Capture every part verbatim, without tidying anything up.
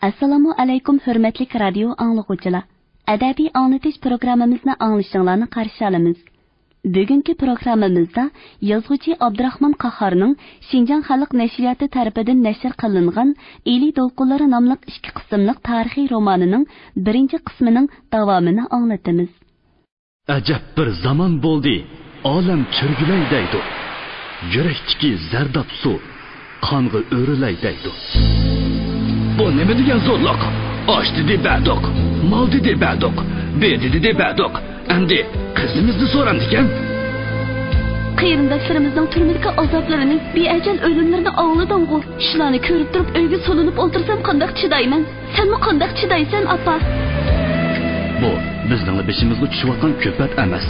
ئەسسالامۇ ئەلەيكۇم، ھۆرمەتلىك رادىيو ئاڭلىغۇچىلار! ئەدەبىي ئاڭلىتىش پروگراممىمىزنى ئاڭلىشىڭلارنى قارشى ئالىمىز. بۈگۈنكى پروگراممىمىزدا يازغۇچى ئابدۇراخمان قاھارنىڭ شىنجاڭ خەلق نەشرىياتى تەرىپىدىن نەشر قىلىنغان ئىلى دولقۇنلىرى ناملىق ئىككى قىسىملىق تارىخىي رومانىنىڭ بىرىنچى قىسمىنىڭ داۋامىنى ئاڭلىتىمىز. ئەجەب بىر زامان بولدى، ئالەم چۆرگۈلەي دەيدۇ. يۈرەكتىكى زەرداب سۇ قانغا ئۆرۈلەي دەيدۇ. بۇ نېمە دېگەن زورلۇق؟ ئاش دېدى بەردۇق، مال دېدى بەردۇق، بېدە دېدى بەردۇق. ئەمدى قىزىمىزنى سورامدىكەن؟ قېرىنداشلىرىمىزنىڭ تۈرمىدىكى ئازابلىرىنى، بىئەجەل ئۆلۈملىرىنى ئاڭلىدىڭغۇ؟ شۇلارنى كۆرۈپ تۇرۇپ ئۆيگە سولىنىپ ئولتۇرسام قانداق چىدايمەن؟ سەنمۇ قانداق چىدايسەن، ئاپا؟ بۇ بىزنىڭلا بېشىمىزغا چۈشۈۋاتقان كۈلپەت ئەمەس.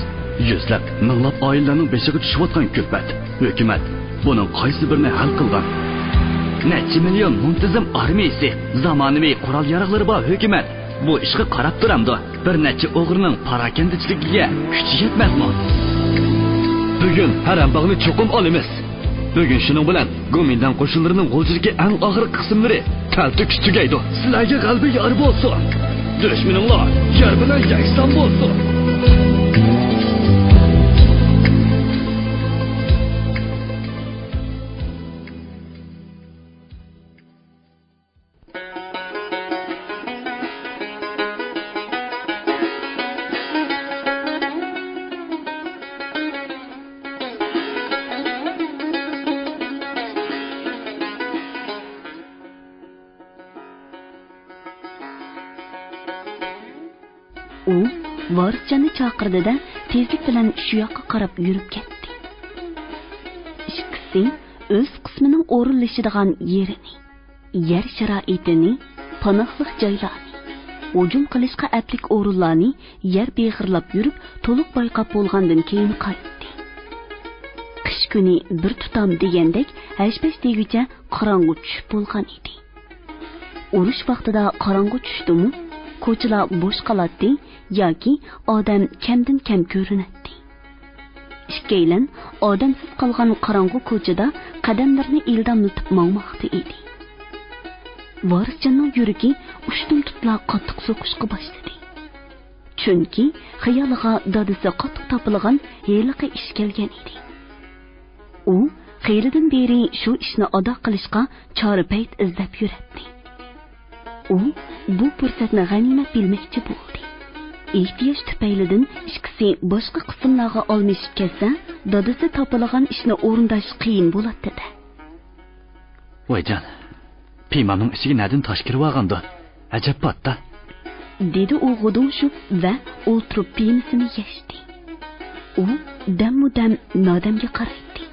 يۈزلەپ، مىڭلاپ ئائىلىلەرنىڭ بېشىغا چۈشۈۋاتقان كۈلپەت. ھۆكۈمەت بۇنىڭ قايسى بىرىنى ھەل قىلغان؟ نەچچە مىليون مۇنتىزىم ئارمىيىسى، زامانىۋى قورال-ياراغلىرى بار ھۆكۈمەت بۇ ئىشقا قاراپ تۇرامدۇ؟ بىر نەچچە ئوغرىنىڭ پاراكەندىچىلىكىگە كۈچى يەتمەسمۇ؟ بۈگۈن ھەرەمباغنى چوقۇم ئالىمىز. بۈگۈن شۇنىڭ بىلەن گومىنداڭ قوشۇنلىرىنىڭ غۇلجىدىكى ئەڭ ئاخىرقى قىسىملىرى تەلتۆكۈس تۈگەيدۇ. سىلەرگە غەلىبە يار بولسۇن! دۈشمىنىڭلار يەر بىلەن يەكسان بولسۇن! ئۇ ۋارىسجاننى چاقىردى-دە، تېزلىك بىلەن شۇ ياققا قاراپ يۈرۈپ كەتتى. ئىككىسى ئۆز قىسمىنىڭ ئورۇنلىشىدىغان يېرىنى، يەر شارائىتىنى، پاناھلىق جايلارنى، ھۇجۇم قىلىشقا ئەپلىك ئورۇنلارنى يەر بېغىرلاپ يۈرۈپ، تولۇق بايقاپ بولغاندىن كېيىن قايتتى. قىش كۈنى بىر تۇتام دېگەندەك ھەش-پەش دېگۈچە قاراڭغۇ چۈشۈپ بولغان ئىدى. ئۇرۇش ۋاقتىدا قاراڭغۇ چۈشتىمۇ، كوچىلار بوش قالاتتى ياكى ئادەم كەمدىن كەم كۆرۈنەتتى. ئىككىيلەن ئادەمسىز قالغان قاراڭغۇ كوچىدا قەدەملىرىنى ئىلداملىتىپ ماڭماقتا ئىدى. ۋارىسجاننىڭ يۈرىكى ئۇشتۇمتۇتلا قاتتىق سوقۇشقا باشلىدى. چۈنكى خىيالىغا دادىسى قاتتىق تاپىلىغان ھېلىقى ئىش كەلگەن ئىدى. ئۇ خېلىدىن بېرى شۇ ئىشنى ئادا قىلىشقا چارە-پەيت ئىزدەپ يۈرەتتى. ئۇ بۇ پۇرسەتنى غەنىيمەت بىلمەكچى بولدى. ئېھتىياج تۈپەيلىدىن ئىككىسى باشقا قىسىملارغا ئالمىشىپ كەتسە، دادىسى تاپىلىغان ئىشنى ئورۇنداش قىيىن بولاتتى-دە. ۋايجان، پىمامنىڭ ئىچىگە نەدىن تاش كىرىۋالغاندۇ؟ ئەجەب پات-تا! دېدى ئۇ غۇدۇڭشۇپ ۋە ئولتۇرۇپ پىمىسىنى يەشتى. ئۇ دەممۇ دەم نادەمگە قارايتتى.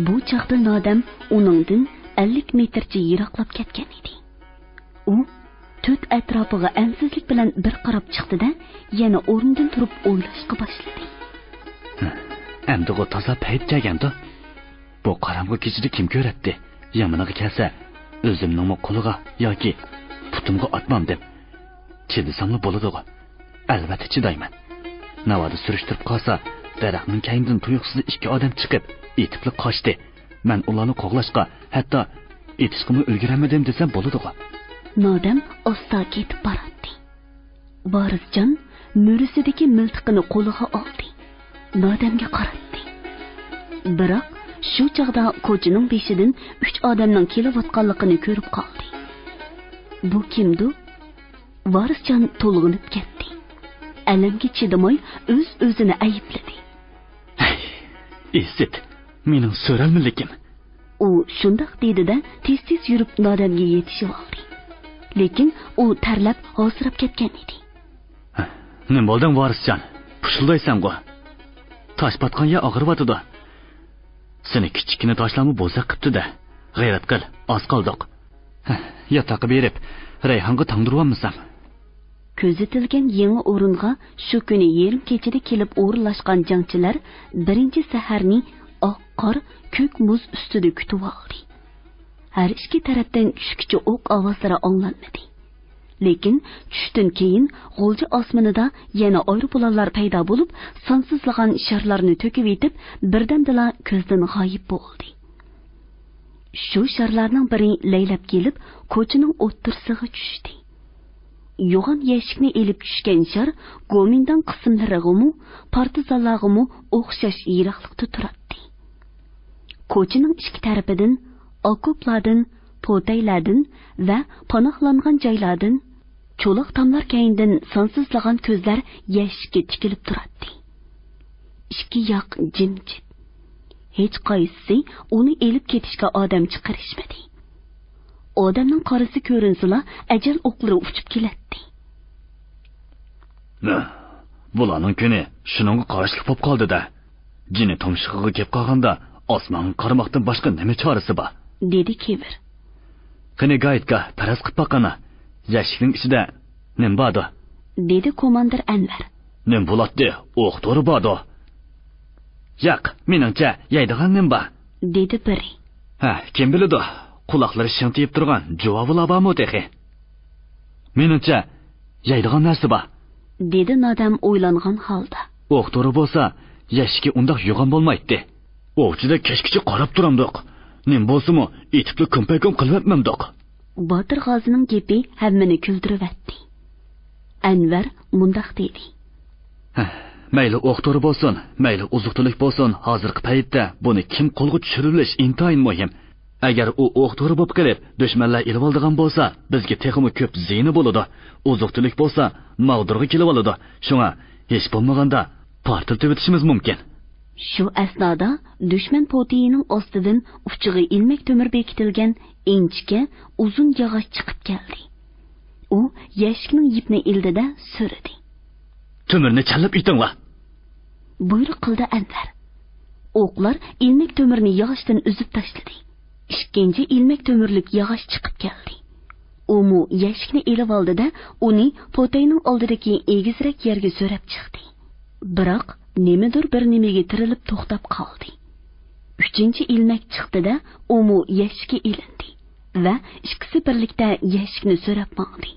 بۇ چاغدا نادەم ئۇنىڭدىن ئەللىك مېتىرچە يىراقلاپ كەتكەن ئىدى. ئۇ تۆت ئەتراپىغا ئەنسىزلىك بىلەن بىر قاراپ چىقتى-دە، يەنە ئورنىدىن تۇرۇپ ئويلاشقا باشلىدى. ئەمدىغۇ تازا پەيت كەلگەندۇ؟ بۇ قاراڭغۇ كېچىدە كىم كۆرەتتى؟ يامىنىغا كەلسە، ئۆزۈمنىڭمۇ قولىغا ياكى پۇتۇمغا ئاتمامدىم؟ چىدىساملا بولىدىغۇ. ئەلۋەتتە چىدايمەن. ناۋادا سۈرۈشتۈرۈپ قالسا، دەرەخنىڭ كەينىدىن تۇيۇقسىز ئىككى ئادەم چىقىپ، ئېتىپلا قاچتى. مەن ئۇلارنى قوغلاشقا، ھەتتا ئېتىشقىمۇ ئۈلگۈرەلمىدىم دېسەم بولىدىغۇ. نادەم ئاستا كېتىپ باراتتى. ۋارىسجان مۈرىسىدىكى مىلتىقىنى قولىغا ئالدى. نادەمگە قاراتتى. بىراق، شۇ چاغدا كوچىنىڭ بېشىدىن ئۈچ ئادەمنىڭ كېلىۋاتقانلىقىنى كۆرۈپ قالدى. بۇ كىمدۇ؟ ۋارىسجان تولغىنىپ كەتتى. ئەلەمگە چىدىماي، ئۆز-ئۆزىنى ئەيىبلىدى. ھەي، ئىسىت، مېنىڭ سۆرەلمىلىكىم. ئۇ شۇنداق دېدى-دە، تېز-تېز يۈرۈپ نادەمگە يېتىشىۋالدى. لېكىن ئۇ تەرلەپ، ھاسىراپ كەتكەن ئىدى. نېمە بولدۇڭ، ۋارىسجان؟ پۇشۇلدايسەنغۇ؟ تاش پاتقان يەر ئاغرىۋاتىدۇ. سېنى كىچىككىنە تاشلارمۇ بوزەك قىپتۇ-دە. غەيرەت قىل، ئاز قالدۇق. ياتاققا بېرىپ، رەيھانغا تاڭدۇرۇۋالمىسام. كۆزىتىلگەن يېڭى ئورۇنغا شۇ كۈنى يېرىم كېچىدە كېلىپ ئورۇنلاشقان جەڭچىلەر بىرىنچى سەھەرنى ئاق قار، كۆك مۇز ئۈستىدە كۈتۈۋالدى. ھەر ئىككى تەرەپتىن چۈشكىچە ئوق ئاۋازلىرى ئاڭلانمىدى. لېكىن چۈشتىن كېيىن غۇلجا ئاسمىنىدا يەنە ئايروپىلانلار پەيدا بولۇپ، سانسىزلىغان شارلارنى تۆكۈۋېتىپ، بىردەمدىلا كۆزدىن غايىب بولدى. شۇ شارلارنىڭ بىرى لەيلەپ كېلىپ، كوچىنىڭ ئوتتۇرىسىغا چۈشتى. يوغان يەشىكنى ئېلىپ چۈشكەن شار گومىنداڭ قىسىملىرىغىمۇ، پارتىزانلارغىمۇ ئوخشاش يىراقلىقتا تۇراتتى. كوچىنىڭ ئىككى تەرىپىدىن، ئاكوپلاردىن، پوتەيلەردىن ۋە پاناھلانغان جايلاردىن چولاق تاملار كەينىدىن سانسىزلىغان كۆزلەر يەشىككە تىكىلىپ تۇراتتى. ئىككى ياق جىمجىت. ھېچقايسىسى ئۇنى ئېلىپ كېتىشكە ئادەم چىقىرىشمىدى. ئادەمنىڭ قارىسى كۆرۈنسىلا، ئەجەل ئوقلىرى ئۇچۇپ كېلەتتى. بۇلارنىڭ كۈنى شۇنىڭغا قارشىلىق بولۇپ قالدى-دە. جېنى تۇمشۇقىغا كېلىپ قالغاندا، ئاسمانغا قارىماقتىن باشقا نېمە چارىسى بار؟ دېدى كېۋىر. قېنى، گايىتكا پەرەز قىلىپ باققىنا، يەشىكنىڭ ئىچىدە نېمە باردۇ؟ دېدى كوماندىر ئەنۋەر. نېمە بولاتتى؟ ئوق دورا باردۇ. ياق، مېنىڭچە، يەيدىغان نېمە بار؟ دېدى بىرى. ھە، كىم بىلىدۇ؟ قۇلاقلىرى شىڭ تېيىپ تۇرغان جۇۋاۋۇلار بارمۇ تېخى؟ مېنىڭچە، يەيدىغان نەرسە بار. دېدى نادەم ئويلانغان ھالدا. ئوق دورا بولسا، يەشىكى ئۇنداق يوغان بولمايتتى. ئوۋچىدا كەچكىچە قاراپ تۇرامدۇق. نېمە بولسىمۇ، ئېتىپلا كۈمپەيكۈم قىلىۋەتمەمدۇق. باتۇر غازىنىڭ گېپى ھەممىنى كۈلدۈرۈۋەتتى. ئەنۋەر مۇنداق دېدى. ھە، مەيلى ئوق دورا بولسۇن، مەيلى ئوزۇق-تۈلۈك بولسۇن، ھازىرقى پەيتتە بۇنى كىم قولغا چۈشۈرۈۋېلىش ئىنتايىن مۇھىم. ئەگەر ئۇ ئوق دورا بولۇپ قېلىپ، دۈشمەنلەر ئېلىۋالىدىغان بولسا، بىزگە تېخىمۇ كۆپ زىيىنى بولىدۇ. ئوزۇق-تۈلۈك بولسا، ماغدۇرغا كېلىۋالىدۇ. شۇڭا، ھېچ بولمىغاندا، پارتلىتىۋېتىشىمىز مۇمكىن. شۇ ئەسنادا دۈشمەن پوتىيىنىڭ ئاستىدىن ئۇچىغا ئىلمەك تۆمۈر بېكىتىلگەن ئىنچىكە، ئۇزۇن ياغاچ چىقىپ كەلدى. ئۇ يەشىكنىڭ يىپىنى ئىلدىدە سۈرىدى. تۆمۈرنى چەنلەپ ئېتىڭلار! بۇيرۇق قىلدى ئەنۋەر. ئوقلار ئىلمەك تۆمۈرنى ياغاچتىن ئۈزۈپ تاشلىدى. ئىككىنچى ئىلمەك تۆمۈرلۈك ياغاچ چىقىپ كەلدى. ئۇمۇ يەشىكنى ئېلىۋالدى-دە، ئۇنى پوتەينىڭ ئالدىدىكى ئېگىزرەك يەرگە سۆرەپ چىقتى. بىراق، نېمىدۇر بىر نېمىگە تىرىلىپ توختاپ قالدى. ئۈچىنچى ئىلمەك چىقتى-دە، ئۇمۇ يەشىككە ئىلىندى ۋە ئىككىسى بىرلىكتە يەشىكنى سۆرەپ ماڭدى.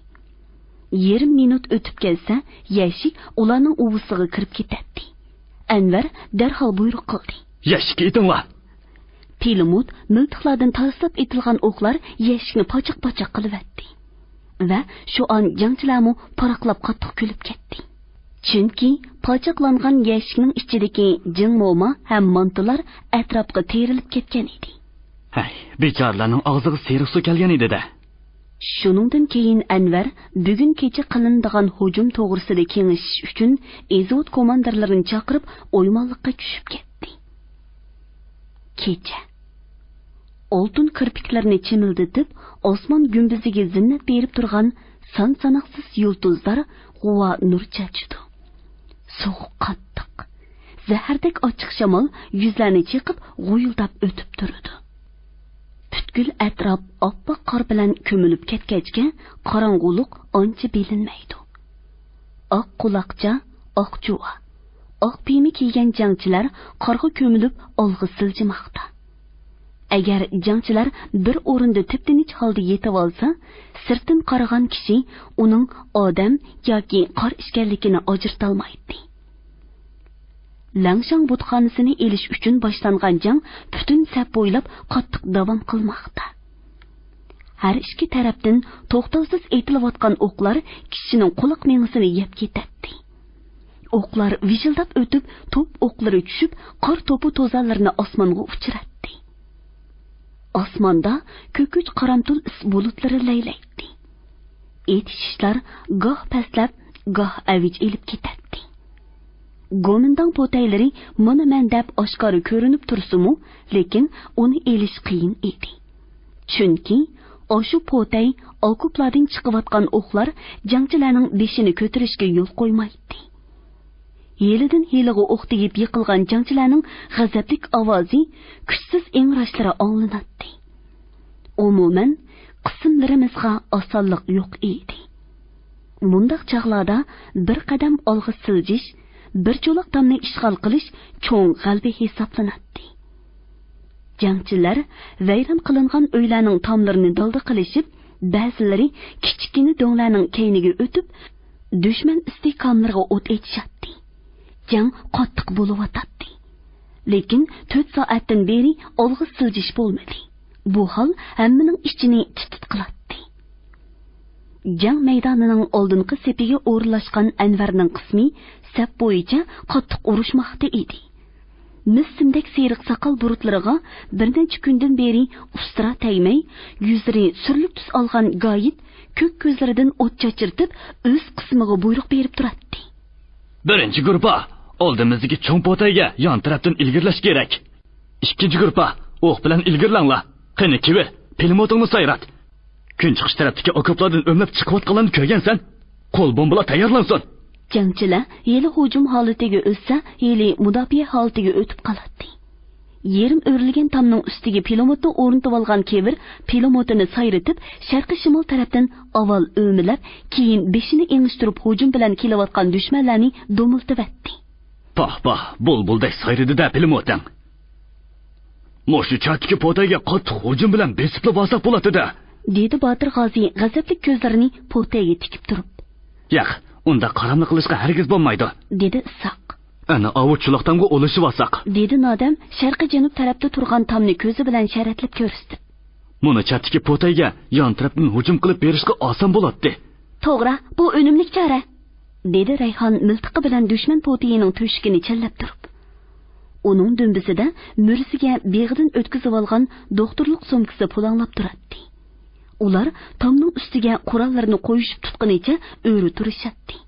يېرىم مىنۇت ئۆتۈپ كەتسە، يەشىك ئۇلارنىڭ ئۇۋىسىغا كىرىپ كېتەتتى. ئەنۋەر دەرھال بۇيرۇق قىلدى. يەشىككە ئېتىڭلار! پىلىموت مىلتىقلاردىن تارسلاپ ئېتىلغان ئوقلار يەشىكنى پاچاق-پاچاق قىلىۋەتتى. ۋە شۇ ئان جەڭچىلەرمۇ پاراقلاپ قاتتىق كۈلۈپ كەتتى. چۈنكى پاچاقلانغان يەشىكنىڭ ئىچىدىكى جىڭ موما ھەم مانتىلار ئەتراپقا تېرىلىپ كەتكەن ئىدى. ھەي، بىچارىلەرنىڭ ئاغزىغا سېرىق سۇ كەلگەن ئىدى-دە. شۇنىڭدىن كېيىن ئەنۋەر بۈگۈن كېچە قىلىنىدىغان ھۇجۇم توغرىسىدا كېڭىشىش ئۈچۈن ئېزۋود كوماندىرلىرىنى چاقىرىپ، ئويمانلىققا چۈشۈپ كەتتى. كېچە. ئالتۇن كىرپىكلىرىنى چىمىلدىتىپ، ئاسمان گۈمبىزىگە زىننەت بېرىپ تۇرغان سان-ساناقسىز يۇلتۇزلار غۇۋا نۇر چاچىدۇ. سوغۇق قاتتىق، زەھەردەك ئاچچىق شامال يۈزلەرنى چېقىپ، غۇيۇلداپ ئۆتۈپ تۇرىدۇ. پۈتكۈل ئەتراپ ئاپئاق قار بىلەن كۆمۈلۈپ كەتكەچكە، قاراڭغۇلۇق ئانچە بىلىنمەيدۇ. ئاق قۇلاقچا، ئاق جۇۋا، ئاق پىيمە كىيگەن جەڭچىلەر قارغا كۆمۈلۈپ ئالغا سىلجىماقتا. ئەگەر جەڭچىلەر بىر ئورۇندا تىپتىنچ ھالدا يېتىۋالسا، سىرتتىن قارىغان كىشى ئۇنىڭ ئادەم ياكى قار ئىكەنلىكىنى ئاجرىتالمايتتى. لەڭشاڭ بۇتخانىسىنى ئېلىش ئۈچۈن باشلانغان جەڭ پۈتۈن سەپ بويلاپ قاتتىق داۋام قىلماقتا. ھەر ئىككى تەرەپتىن توختاۋسىز ئېتىلىۋاتقان ئوقلار كىشىنىڭ قۇلاق مېڭىسىنى يەپ كېتەتتى. ئوقلار ۋىژىلداپ ئۆتۈپ، توپ ئوقلىرى چۈشۈپ، قار توپا توزانلىرىنى ئاسمانغا ئۇچۇراتتى. ئاسماندا كۆكۈچ قارامتۇل ئىس بۇلۇتلىرى لەيلەيتتى. ئېتىشىشلار گاھ پەسلەپ، گاھ ئەۋج ئېلىپ كېتەتتى. گومىنداڭ پوتەيلىرى مانا مەن دەپ ئاشكارا كۆرۈنۈپ تۇرسىمۇ، لېكىن ئۇنى ئېلىش قىيىن ئىدى. چۈنكى ئاشۇ پوتەي ئاكوپلاردىن چىقىۋاتقان ئوقلار جەڭچىلەرنىڭ بېشىنى كۆتۈرۈشكە يول قويمايتتى. ھېلىدىن ھېلىغا ئوق تېگىپ يىقىلغان جەڭچىلەرنىڭ غەزەپلىك ئاۋازى، كۈچسىز ئىڭراشلىرى ئاڭلىناتتى. ئومۇمەن، قىسىملىرىمىزغا ئاسانلىق يوق ئىدى. مۇنداق چاغلاردا بىر قەدەم ئالغا سىلجىش، بىر چولاق تامنى ئىشغال قىلىش چوڭ غەلىبە ھېسابلىناتتى. جەڭچىلەر ۋەيران قىلىنغان ئۆيلەرنىڭ تاملىرىنى دالدا قىلىشىپ، بەزىلىرى كىچىككىنە دۆڭلەرنىڭ كەينىگە ئۆتۈپ، دۈشمەن ئىستىھكاملىرىغا ئوت ئېچىشاتتى. جەڭ قاتتىق بولۇۋاتاتتى. لېكىن تۆت سائەتتىن بېرى ئالغا سىلجىش بولمىدى. بۇ ھال ھەممىنىڭ ئىچىنى تىت-تىت قىلاتتى. جەڭ مەيدانىنىڭ ئالدىنقى سېپىگە ئورۇنلاشقان ئەنۋەرنىڭ قىسمى سەپ بويىچە قاتتىق ئۇرۇشماقتا ئىدى. مىس سىمدەك سېرىق ساقال بۇرۇتلىرىغا بىر نەچچە كۈندىن بېرى ئۇستىرا تەگمەي، يۈزلىرى سۈرلۈك تۈس ئالغان گايىت كۆك كۆزلىرىدىن ئوت چاچرىتىپ، ئۆز قىسمىغا بۇيرۇق بېرىپ تۇراتتى. بىرىنچى گۇرۇپپا، ئالدىمىزدىكى چوڭ پوتەيگە يان تەرەپتىن ئىلگىرىلەش كېرەك. ئىككىنچى گۇرۇپپا، ئوق بىلەن ئىلگىرىلەڭلار. قېنى، كېۋىر، پىلىموتۇڭنى سايرات. كۈنچىقىش تەرەپتىكى ئوكوپلاردىن ئۆملەپ چىقىۋاتقانلارنى كۆرگەنسەن؟ قول بومبىلار تەييارلانسۇن. جەڭچىلەر ھېلى ھۇجۇم ھالىتىگە ئۆتسە، ھېلى مۇداپىئە ھالىتىگە ئۆتۈپ قالاتتى. يېرىم ئۆرۈلگەن تامنىڭ ئۈستىگە پىلىموتنى ئورنىتىۋالغان كېۋىر پىلىموتىنى سايرىتىپ، شەرقىي شىمال تەرەپتىن ئاۋۋال ئۆمىلەپ، كېيىن بېشىنى ئېڭىشتۇرۇپ ھۇجۇم بىلەن كېلىۋاتقان دۈشمەنلەرنى دومۇلتىۋەتتى. پاھ، پاھ، بۇلبۇلدەك سايرىدى-دە پىلىموتىڭ. مۇشۇ چەتتىكى پوتەيگە قاتتىق ھۇجۇم بىلەن بېسىپلا بارساق بولاتتى-دە. دېدى باتۇر غازى غەزەپلىك كۆزلىرىنى پوتەيگە تىكىپ تۇرۇپ. ياق، ئۇنداق قاراملىق قىلىشقا ھەرگىز بولمايدۇ. دېدى ئىسھاق. ئەنە ئاۋۇ چولاق تامغا ئۇلىشىۋالساق. دېدى نادەم شەرقىي جەنۇب تەرەپتە تۇرغان تامنى كۆزى بىلەن شەرەتلەپ كۆرسىتىپ. مۇنۇ چەتتىكى پوتەيگە يان تەرەپتىن ھۇجۇم قىلىپ بېرىشقا ئاسان بولاتتى. توغرا، بۇ ئۈنۈملۈك چارە. دېدى رەيھان مىلتىقى بىلەن دۈشمەن پوتىيىنىڭ تۆشۈكىنى چەنلەپ تۇرۇپ. ئۇنىڭ دۈمبىسىدە مۈرىسىگە بېغىدىن ئۆتكۈزۈۋالغان دوختۇرلۇق سومكىسى پۇلاڭلاپ تۇراتتى. ئۇلار تامنىڭ ئۈستىگە قوراللىرىنى قويۇشۇپ تۇتقىنىچە ئۆرە تۇرۇشاتتى.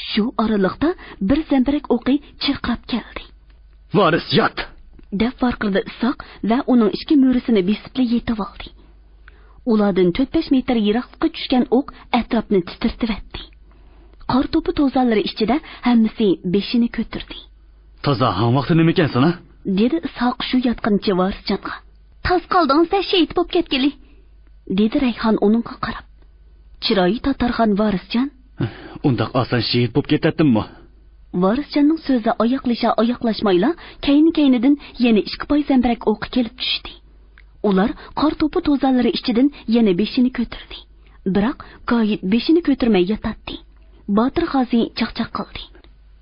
شۇ ئارىلىقتا بىر زەمبىرەك ئوقى چىرقىراپ كەلدى. ۋارىس، يات! دەپ ۋارقىرىدى ئىسھاق ۋە ئۇنىڭ ئىككى مۈرىسىنى بېسىپلا يېتىۋالدى. ئۇلاردىن تۆت-بەش مېتىر يىراقلىققا چۈشكەن ئوق ئەتراپنى تىترىتىۋەتتى. قار توپا توزانلىرى ئىچىدە ھەممىسى بېشىنى كۆتۈردى. تازا ھاڭ ۋاقتى نېمىكەنسەن، ھە؟ دېدى ئىسھاق شۇ ياتقىنىچە ۋارىسجانغا. تاس قالدىڭىز-دە، شېھىت بوپ كەتكىلى، دېدى رەيھان ئۇنىڭغا قاراپ. چىرايى تاتارغان ۋارىسجان. ئۇنداق ئاسان شېھىت بوپ كېتەتتىممۇ؟ ۋارىسجاننىڭ سۆزى ئاياغلىشا-ئاياغلاشمايلا، كەينى-كەينىدىن يەنە ئىككى پاي زەمبىرەك ئوقى كېلىپ چۈشتى. ئۇلار قار توپا توزانلىرى ئىچىدىن يەنە بېشىنى كۆتۈردى. بىراق گايىت بېشىنى كۆتۈرمەي ياتاتتى. باتۇر غازى چاقچاق قىلدى.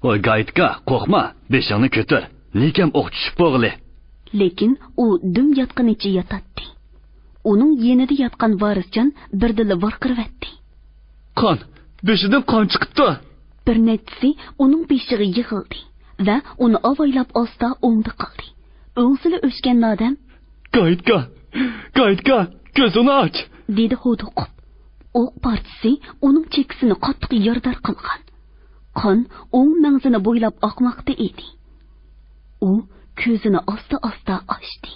ۋاي گايىتكا، قورقما، بېشىڭنى كۆتۈر. نىكەم ئوق چۈشۈپ بولغىلى. لېكىن ئۇ دۈم ياتقىنىچە ياتاتتى. ئۇنىڭ يېنىدا ياتقان ۋارىسجان بىردىنلا ۋارقىرىۋەتتى. قان! بېشىدىن قان چىقىپتۇ! بىر نەچچىسى ئۇنىڭ بېشىغا يىغىلدى ۋە ئۇنى ئاۋايلاپ ئاستا ئوڭدا قىلدى. ئۆڭسىلى ئۆچكەن نادەم، گايىتكا! گايىتكا! كۆزۈڭنى ئاچ! دېدى ھودۇقۇپ. ئوق پارچىسى ئۇنىڭ چېكىسىنى قاتتىق يارىدار قىلغان. قان ئوڭ مەڭزىنى بويلاپ ئاقماقتا ئىدى. ئۇ كۆزىنى ئاستا-ئاستا ئاچتى.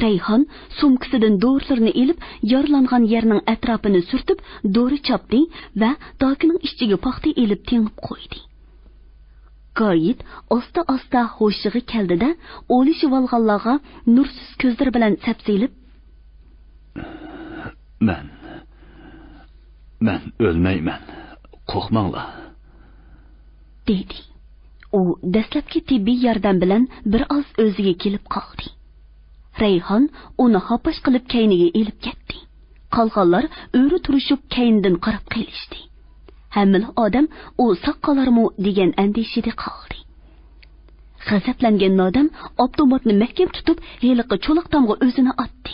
رەيھان سومكىسىدىن دورىلىرىنى ئېلىپ، يارىلانغان يەرنىڭ ئەتراپىنى سۈرتۈپ، دورا چاپتى ۋە داكىنىڭ ئىچىگە پاختا ئېلىپ تېڭىپ قويدى. گايىت ئاستا-ئاستا ھوشىغا كەلدى-دە، ئولىشىۋالغانلارغا نۇرسىز كۆزلىرى بىلەن سەپسېلىپ، مەن، مەن ئۆلمەيمەن، قورقماڭلار، دېدى. ئۇ دەسلەپكى تېببىي ياردەم بىلەن بىر ئاز ئۆزىگە كېلىپ قالدى. رەيھان ئۇنى ھاپاش قىلىپ كەينىگە ئېلىپ كەتتى. قالغانلار ئۆرە تۇرۇشۇپ كەينىدىن قاراپ قېلىشتى. ھەممىلا ئادەم ئۇ ساق قالارمۇ دېگەن ئەندىشىدە قالدى. غەزەپلەنگەن نادەم ئاپتوماتنى مەھكەم تۇتۇپ، ھېلىقى چولاق تامغا ئۆزىنى ئاتتى.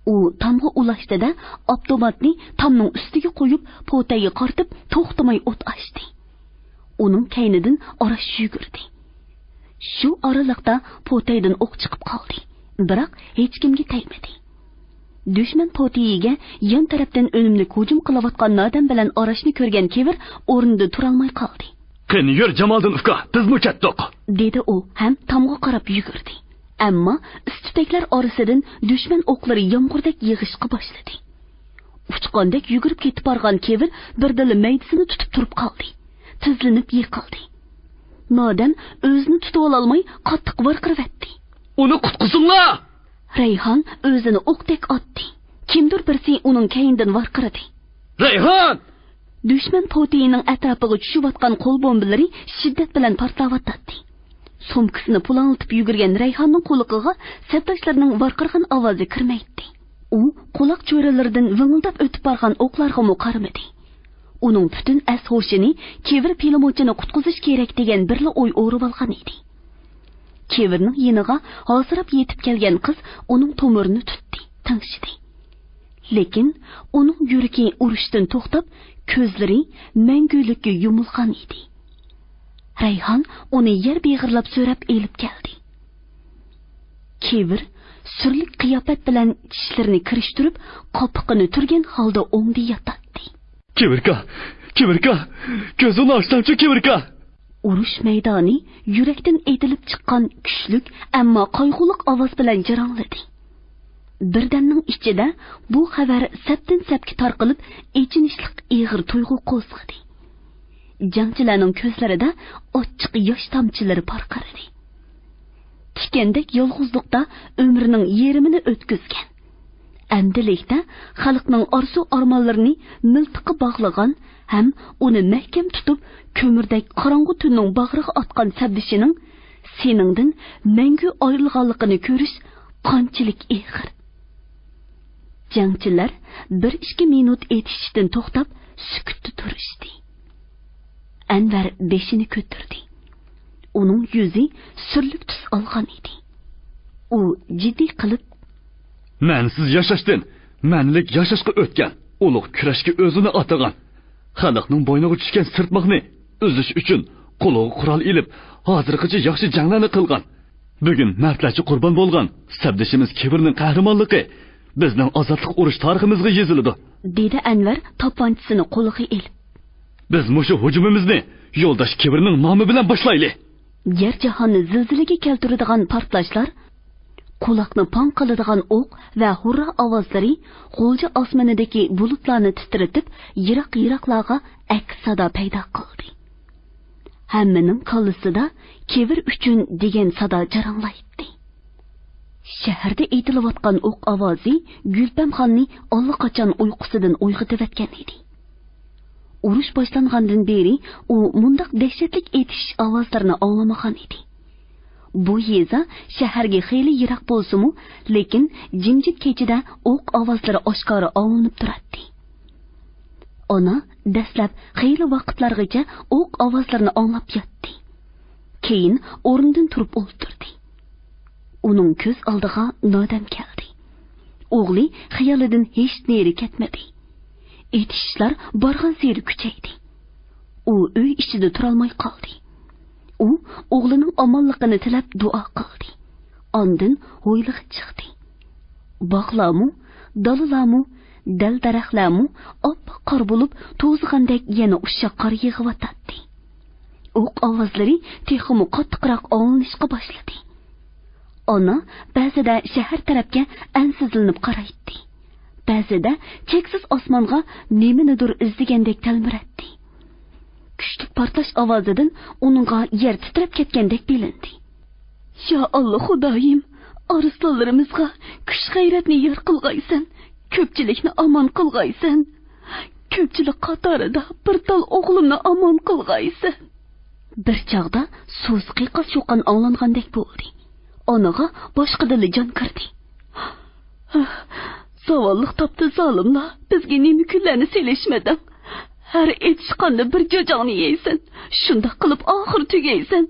ئۇ تامغا ئۇلاشتى-دە، ئاپتوماتنى تامنىڭ ئۈستىگە قويۇپ، پوتەيگە قارىتىپ توختىماي ئوت ئاچتى. ئۇنىڭ كەينىدىن ئاراش يۈگۈردى. شۇ ئارىلىقتا پوتەيدىن ئوق چىقىپ قالدى، بىراق ھېچكىمگە تەگمىدى. دۈشمەن پوتىيىگە يان تەرەپتىن ئۈنۈملۈك ھۇجۇم قىلىۋاتقان نادەم بىلەن ئاراشنى كۆرگەن كېۋىر ئورنىدا تۇرالماي قالدى. قېنى يۈر، جامالدىن ئۇكا، بىزمۇ كەتتۇق! دېدى ئۇ ھەم تامغا قاراپ يۈگۈردى. ئەمما ئىس-تۈتەكلەر ئارىسىدىن دۈشمەن ئوقلىرى يامغۇردەك يېغىشقا باشلىدى. ئۇچقاندەك يۈگۈرۈپ كېتىپ بارغان كېۋىر بىردىنلا مەيدىسىنى تۇتۇپ تۇرۇپ قالدى. تىزلىنىپ يىقىلدى. نادەم ئۆزىنى تۇتۇۋالالماي قاتتىق ۋارقىرىۋەتتى. ئۇنى قۇتقۇزۇڭلار! رەيھان ئۆزىنى ئوقتەك ئاتتى. كىمدۇر بىرسى ئۇنىڭ كەينىدىن ۋارقىرىدى. رەيھان! دۈشمەن پوتىيىنىڭ ئەتراپىغا چۈشۈۋاتقان قول بومبىلىرى شىددەت بىلەن پارتلاۋاتاتتى. سومكىسىنى پۇلاڭلىتىپ يۈگۈرگەن رەيھاننىڭ قۇلىقىغا سەپداشلىرىنىڭ ۋارقىرىغان ئاۋازى كىرمەيتتى. ئۇ قۇلاق چۆرىلىرىدىن ۋىڭىلداپ ئۆتۈپ بارغان ئوقلارغىمۇ قارىمىدى. ئۇنىڭ پۈتۈن ئەس-ھوشىنى كېۋىر پىلىموتچىنى قۇتقۇزۇش كېرەك دېگەن بىرلا ئوي ئورۇۋالغان ئىدى. كېۋىرنىڭ يېنىغا ھاسىراپ يېتىپ كەلگەن قىز ئۇنىڭ تومۇرىنى تۇتتى. تىڭشىدى. لېكىن ئۇنىڭ يۈرىكى ئۇرۇشتىن توختاپ، كۆزلىرى مەڭگۈلۈككە يۇمۇلغان ئىدى. رەيھان ئۇنى يەر بېغىرلاپ سۆرەپ ئېلىپ كەلدى. كېۋىر سۈرلۈك قىياپەت بىلەن چىشلىرىنى كىرىشتۈرۈپ، قاپىقىنى تۈرگەن ھالدا ئوڭدا ياتاتتى. كېۋىركا! كېۋىركا! كۆزۈڭنى ئاچساڭچۇ، كېۋىركا! ئۇرۇش مەيدانى يۈرەكتىن ئېتىلىپ چىققان كۈچلۈك، ئەمما قايغۇلۇق ئاۋاز بىلەن جاراڭلىدى. بىردەمنىڭ ئىچىدە بۇ خەۋەر سەپتىن سەپكە تارقىلىپ، ئېچىنىشلىق ئېغىر تۇيغۇ قوزغىدى. جەڭچىلەرنىڭ كۆزلىرىدە ئاچچىق ياش تامچىلىرى پارقىرىدى. تىكەندەك يالغۇزلۇقتا ئۆمرىنىڭ يېرىمىنى ئۆتكۈزگەن، ئەمدىلىكتە خەلقنىڭ ئارزۇ-ئارمانلىرىنى مىلتىققا باغلىغان ھەم ئۇنى مەھكەم تۇتۇپ، كۆمۈردەك قاراڭغۇ تۈننىڭ باغرىغا ئاتقان سەپدىشىنىڭ سېنىڭدىن مەڭگۈ ئايرىلغانلىقىنى كۆرۈش قانچىلىك ئېغىر. جەڭچىلەر بىر ئىككى مىنۇت ئېتىشىشتىن توختاپ، سۈكۈتتە تۇرۇشتى. ئەنۋەر بېشىنى كۆتۈردى. ئۇنىڭ يۈزى سۈرلۈك تۈس ئالغان ئىدى. ئۇ جىددىي قىلىپ، مەنىسىز ياشاشتىن مەنىلىك ياشاشقا ئۆتكەن، ئۇلۇغ كۈرەشكە ئۆزىنى ئاتىغان، خەلقنىڭ بوينىغا چۈشكەن سىرتماقنى ئۈزۈش ئۈچۈن قولىغا قورال ئېلىپ، ھازىرغىچە ياخشى جەڭلەرنى قىلغان، بۈگۈن مەردلەرچە قۇربان بولغان سەپدىشىمىز كېۋىرنىڭ قەھرىمانلىقى بىزنىڭ ئازادلىق ئۇرۇش تارىخىمىزغا يېزىلىدۇ، دېدى ئەنۋەر توپانچىسىنى قولىغا ئېلىپ. بىز مۇشۇ ھۇجۇمىمىزنى يولداش كېۋىرنىڭ نامى بىلەن باشلايلى. يەر جاھاننى زىلزىلىگە كەلتۈرىدىغان پارتلاشلار، قۇلاقنى پاڭ قىلىدىغان ئوق ۋە ھۇررا ئاۋازلىرى غۇلجا ئاسمىنىدىكى بۇلۇتلارنى تىترىتىپ، يىراق-يىراقلارغا ئەكس سادا پەيدا قىلدى. ھەممىنىڭ كاللىسىدا «كېۋىر ئۈچۈن» دېگەن سادا جاراڭلايتتى. شەھەردە ئېتىلىۋاتقان ئوق ئاۋازى گۈلپەمخاننى ئاللىقاچان ئۇيقۇسىدىن ئويغىتىۋەتكەن ئىدى. ئۇرۇش باشلانغاندىن بېرى ئۇ مۇنداق دەھشەتلىك ئېتىشىش ئاۋازلىرىنى ئاڭلىمىغان ئىدى. بۇ يېزا شەھەرگە خېلى يىراق بولسىمۇ، لېكىن جىمجىت كېچىدە ئوق ئاۋازلىرى ئاشكارا ئاڭلىنىپ تۇراتتى. ئانا دەسلەپ خېلى ۋاقىتلارغىچە ئوق ئاۋازلىرىنى ئاڭلاپ ياتتى. كېيىن ئورنىدىن تۇرۇپ ئولتۇردى. ئۇنىڭ كۆز ئالدىغا نادەم كەلدى. ئوغلى خىيالىدىن ھېچ نېرى كەتمىدى. ئېتىشىشلار بارغانسېرى كۈچەيدى. ئۇ ئۆي ئىچىدە تۇرالماي قالدى. ئۇ ئوغلىنىڭ ئامانلىقىنى تىلەپ دۇئا قىلدى. ئاندىن ھويلىغا چىقتى. باغلارمۇ، دالىلارمۇ، دەل-دەرەخلەرمۇ ئاپئاق قار بولۇپ توزىغاندەك يەنە ئۇششاق قار يېغىۋاتاتتى. ئوق ئاۋازلىرى تېخىمۇ قاتتىقراق ئاڭلىنىشقا باشلىدى. ئانا بەزىدە شەھەر تەرەپكە ئەنسىزلىنىپ قارايتتى. بەزىدە چەكسىز ئاسمانغا نېمىنىدۇر ئىزدىگەندەك تەلمۈرەتتى. كۈچلۈك پارتلاش ئاۋازىدىن ئۇنىڭغا يەر تىترەپ كەتكەندەك بىلىندى. يا ئاللا خۇدايىم، ئارسلانلىرىمىزغا كۈچ-غەيرەتنى يار قىلغايسەن، كۆپچىلىكنى ئامان قىلغايسەن. كۆپچىلىك قاتارىدا بىر تال ئوغلۇمنى ئامان قىلغايسەن. بىر چاغدا سۇس قىيقاس-چۇقان ئاڭلانغاندەك بولدى. ئانىغا باشقىدىنلا جان كىردى. زاۋاللىق تاپتى زالىملار، بىزگە نېمە كۈنلەرنى سېلىشمىدىڭ؟ ھەر ئېتىشقاندا بىر جاجاڭنى يەيسەن، شۇنداق قىلىپ ئاخىر تۈگەيسەن.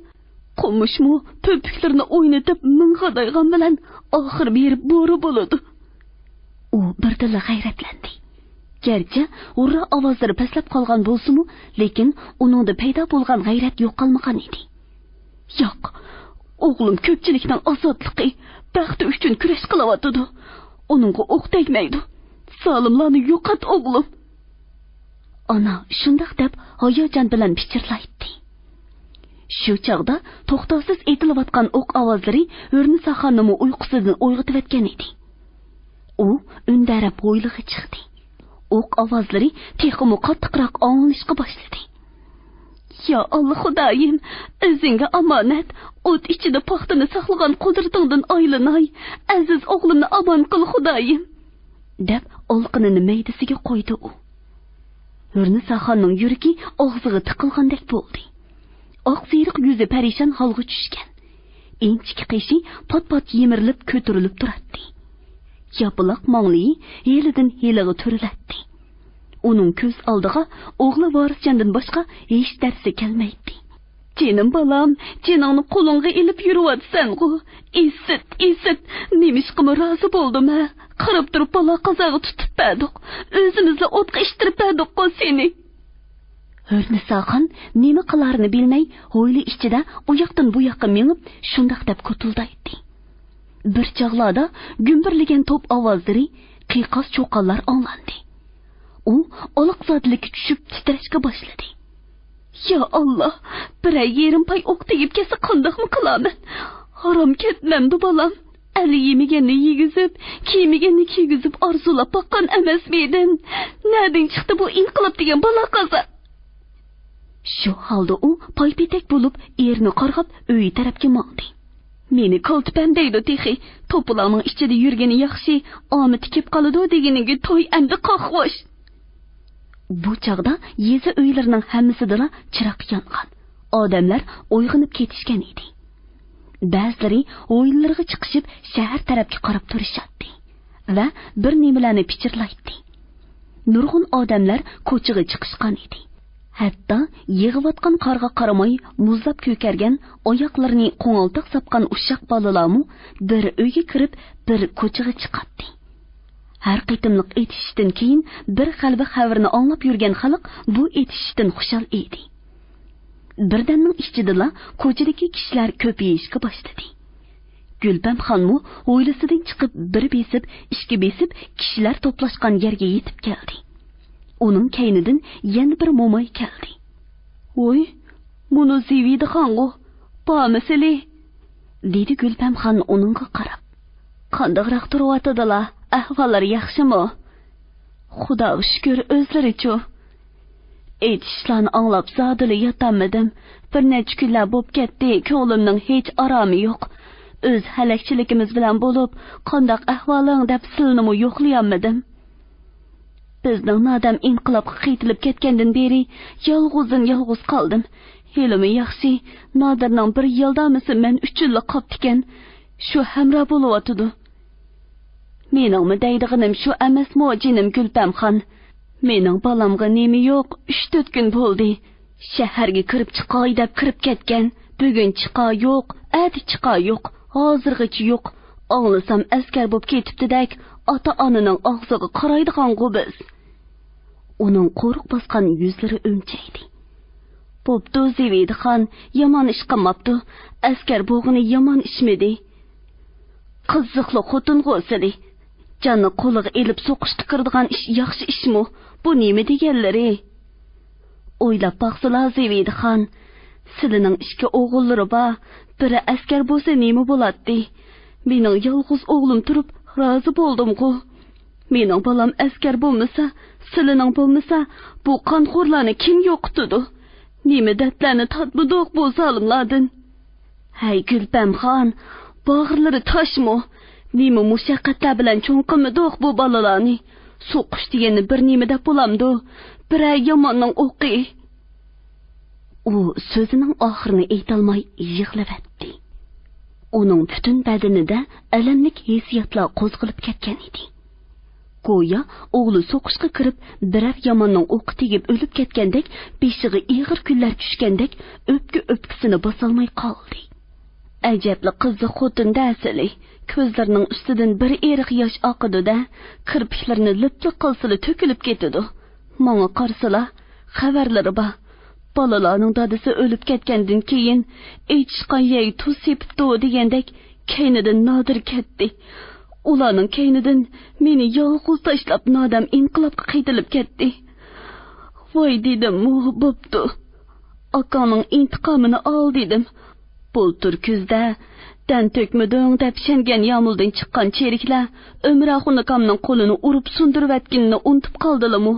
قومۇشمۇ پۆپۈكلىرىنى ئوينىتىپ مىڭ غادايغان بىلەن ئاخىر بېرىپ بورا بولىدۇ. ئۇ بىردىنلا غەيرەتلەندى. گەرچە ھۇررا ئاۋازلىرى پەسلەپ قالغان بولسىمۇ، لېكىن ئۇنىڭدا پەيدا بولغان غەيرەت يوقالمىغان ئىدى. ياق، ئوغلۇم كۆپچىلىكنىڭ ئازادلىقى، بەختى ئۈچۈن كۈرەش قىلىۋاتىدۇ. ئۇنىڭغا ئوق تەگمەيدۇ. زالىملارنى يوقات، ئوغلۇم! ئانا شۇنداق دەپ ھاياجان بىلەن پىچىرلايتتى. شۇ چاغدا توختاۋسىز ئېتىلىۋاتقان ئوق ئاۋازلىرى ھۆرنىساخاننىمۇ ئۇيقۇسىدىن ئويغىتىۋەتكەن ئىدى. ئۇ ئۈندەرەپ ھويلىغا چىقتى. ئوق ئاۋازلىرى تېخىمۇ قاتتىقراق ئاڭلىنىشقا باشلىدى. يا ئاللا خۇدايىم، ئۆزۈڭگە ئامانەت، ئوت ئىچىدە پاختىنى ساقلىغان قۇدرىتىڭدىن ئايلىناي، ئەزىز ئوغلۇمنى ئامان قىل خۇدايىم، دەپ ئالىقىنىنى مەيدىسىگە قويدى ئۇ. ھۆرنىساخاننىڭ يۈرىكى ئاغزىغا تىقىلغاندەك بولدى. ئاق سېرىق يۈزى پەرىشان ھالغا چۈشكەن. ئىنچىكە قېشى پات-پات يىمىرىلىپ كۆتۈرۈلۈپ تۇراتتى. ياپىلاق ماڭلىيى ھېلىدىن ھېلىغا تۈرۈلەتتى. ئۇنىڭ كۆز ئالدىغا ئوغلى ۋارىسجاندىن باشقا ھېچ نەرسە كەلمەيتتى. جېنىم بالام، جېنىڭنى قولۇڭغا ئېلىپ يۈرۈۋاتىسەنغۇ. ئىسىت، ئىسىت، نېمىشقىمۇ رازى بولدۇم ھە؟ قاراپ تۇرۇپ بالا قازاغا تۇتۇپ بەردۇق. ئۆزىمىزلا ئوتقا ئىتتىرىپ بەردۇققۇ سېنى. ھۆرنىساخان نېمە قىلارىنى بىلمەي، ھويلا ئىچىدە ئۇ ياقتىن بۇ ياققا مېڭىپ، شۇنداق دەپ كوتۇلدايتتى. بىر چاغلاردا گۈمبۈرلىگەن توپ ئاۋازلىرى، قىيقاس-چۇقانلار ئاڭلاندى. ئۇ ئالاقزادىلىككە چۈشۈپ تىترەشكە باشلىدى. يا ئاللا، بىرەر يېرىم پاي ئوق تېگىپ كەتسە قانداقمۇ قىلارمەن؟ ھارام كەتمەمدۇ بالام؟ ئەلى يېمىگەننى يېگۈزۈپ، كىيمىگەننى كىيگۈزۈپ ئارزۇلاپ باققان ئەمەسمىدىم؟ نەدىن چىقتى بۇ ئىنقىلاب دېگەن بالا قازا؟ شۇ ھالدا ئۇ پايپېتەك بولۇپ ئېرىگە قارىغاپ ئۆيى تەرەپكە ماڭدى. مېنى كالتىپەم دەيدۇ تېخى، توپىلاڭنىڭ ئىچىدە يۈرگىنى ياخشى، ئامىتى كېپ قالىدۇ دېگىنىڭگە توي ئەمدى قاقۋاش. بۇ چاغدا يېزا ئۆيلىرىنىڭ ھەممىسىدىلا چىراغ يانغان. ئادەملەر ئويغىنىپ كېتىشكەن ئىدى. بەزىلىرى ھويلىلىرىغا چىقىشىپ شەھەر تەرەپكە قاراپ تۇرۇشاتتى ۋە بىر نېمىلەرنى پىچىرلايتتى. نۇرغۇن ئادەملەر كوچىغا چىقىشقان ئىدى. ھەتتا يىغىۋاتقان قارغا قارىماي مۇزلاپ كۆكەرگەن، ئاياقلىرىنى قوڭالتاق ساپقان ئۇششاق بالىلارمۇ بىر ئۆيگە كىرىپ، بىر كوچىغا چىقاتتى. ھەر قېتىملىق ئېتىشىشتىن كېيىن بىر غەلىبە خەۋىرىنى ئاڭلاپ يۈرگەن خەلق بۇ ئېتىشىشتىن خۇشال ئىدى. بىردەمنىڭ ئىچىدىلا كوچىدىكى كىشىلەر كۆپىيىشكە باشلىدى. گۈلپەمخانمۇ ھويلىسىدىن چىقىپ، بىر بېسىپ، ئىككى بېسىپ، كىشىلەر توپلاشقان يەرگە يېتىپ كەلدى. ئۇنىڭ كەينىدىن يەنە بىر موماي كەلدى. ۋوي، مۇنۇ زىۋىدىخانغۇ، بارمىسىلى؟ دېدى گۈلپەمخان ئۇنىڭغا قاراپ. قانداقراق تۇرۇۋاتىدىلا، ئەھۋاللىرى ياخشىمۇ؟ خۇداغا شۈكۈر، ئۆزلىرىچۇ؟ ئېيتىشلارنى ئاڭلاپ زادىلا ياتالمىدىم. بىر نەچچە كۈنلەر بوپ كەتتى، كۆڭلۈمنىڭ ھېچ ئارامى يوق. ئۆز ھەلەكچىلىكىمىز بىلەن بولۇپ، قانداق ئەھۋالىڭ دەپ سىلىنىمۇ يوقلىيالمىدىم. بىزنىڭ نادەم ئىنقىلابقا قېتىلىپ كەتكەندىن بېرى يالغۇزدىن يالغۇز قالدىم. ھېلىمۇ ياخشى، نادىرنىڭ بىر يالدامىسى مەن ئۈچۈنلا قاپتىكەن. شۇ ھەمراھ بولۇۋاتىدۇ. مېنىڭمۇ دەيدىغىنىم شۇ ئەمەسمۇ، جېنىم گۈلپەمخان؟ مېنىڭ بالامغا نېمە يوق، ئۈچ تۆت كۈن بولدى. شەھەرگە كىرىپ چىقاي دەپ كىرىپ كەتكەن. بۈگۈن چىقا يوق، ئەتە چىقا يوق، ھازىرغىچە يوق. ئاڭلىسام ئەسكەر بوپ كېتىپتىدەك، ئاتا-ئانىنىڭ ئاغزىغا قارايدىغانغۇ بىز. ئۇنىڭ قورۇق باسقان يۈزلىرى ئۈمچەيدى. بوپتۇ، زىۋىدىخان، يامان ئىش قىلماپتۇ. ئەسكەر بولغىنى يامان ئىشمىدى؟ قىزىقلىق خوتۇنغۇ سىلى. جاننى قولىغا ئېلىپ سوقۇشقا كىرىدىغان ئىش ياخشى ئىشمۇ؟ بۇ نېمە دېگەنلىرى؟ ئويلاپ باقسىلا، زىۋىدىخان، سىلىنىڭ ئىككى ئوغۇللىرى بار، بىرى ئەسكەر بولسا نېمە بولاتتى؟ مېنىڭ يالغۇز ئوغلۇم تۇرۇپ رازى بولدۇمغۇ. مېنىڭ بالام ئەسكەر بولمىسا، سىلىنىڭ بولمىسا، بۇ قانخورلارنى كىم يوقىتىدۇ؟ نېمە دەردلەرنى تارتمىدۇق بۇ زالىملاردىن؟ ھەي، گۈلپەمخان، باغرىلىرى تاشمۇ؟ نېمە مۇشەققەتلەر بىلەن چوڭ قىلمىدۇق بۇ بالىلارنى؟ سوقۇش دېگەننى بىر نېمە دەپ بولامدۇ؟ بىرەر ياماننىڭ ئوقى. ئۇ سۆزىنىڭ ئاخىرىنى ئېيتالماي يىغلىۋەتتى. ئۇنىڭ پۈتۈن بەدىنىدە ئەلەملىك ھېسسىياتلار قوزغىلىپ كەتكەن ئىدى. گويا ئوغلى سوقۇشقا كىرىپ، بىرەر ياماننىڭ ئوقى تېگىپ ئۆلۈپ كەتكەندەك، بېشىغا ئېغىر كۈنلەر چۈشكەندەك، ئۆپكە-ئۆپكىسىنى باسالماي قالدى. ئەجەبلا قىزىق خوتۇن دەسىلى. كۆزلىرىنىڭ ئۈستىدىن بىر ئېرىق ياش ئاقىدۇ-دە، كىرپىكلىرىنى لىپلا قىلسىلا تۆكۈلۈپ كېتىدۇ. ماڭا قارىسىلا، خەۋەرلىرى بار. بالىلارنىڭ دادىسى ئۆلۈپ كەتكەندىن كېيىن، ئېچىشقان يەي تۇز سېپىپتۇ دېگەندەك، كەينىدىن نادىر كەتتى. ئۇلارنىڭ كەينىدىن مېنى يالغۇز تاشلاپ، نادەم ئىنقىلابقا قېتىلىپ كەتتى. ۋاي دېدىممۇ، بوپتۇ. ئاكاڭنىڭ ئىنتىقامىنى ئال دېدىم. بۇلتۇر كۈزدە دەن تۆكمىدىڭ دەپ شەنگەن يامۇلدىن چىققان چېرىكلەر ئۆمرەخۇن ئاكامنىڭ قولىنى ئۇرۇپ سۇندۇرۇۋەتكىنىنى ئۇنتۇپ قالدىلىمۇ؟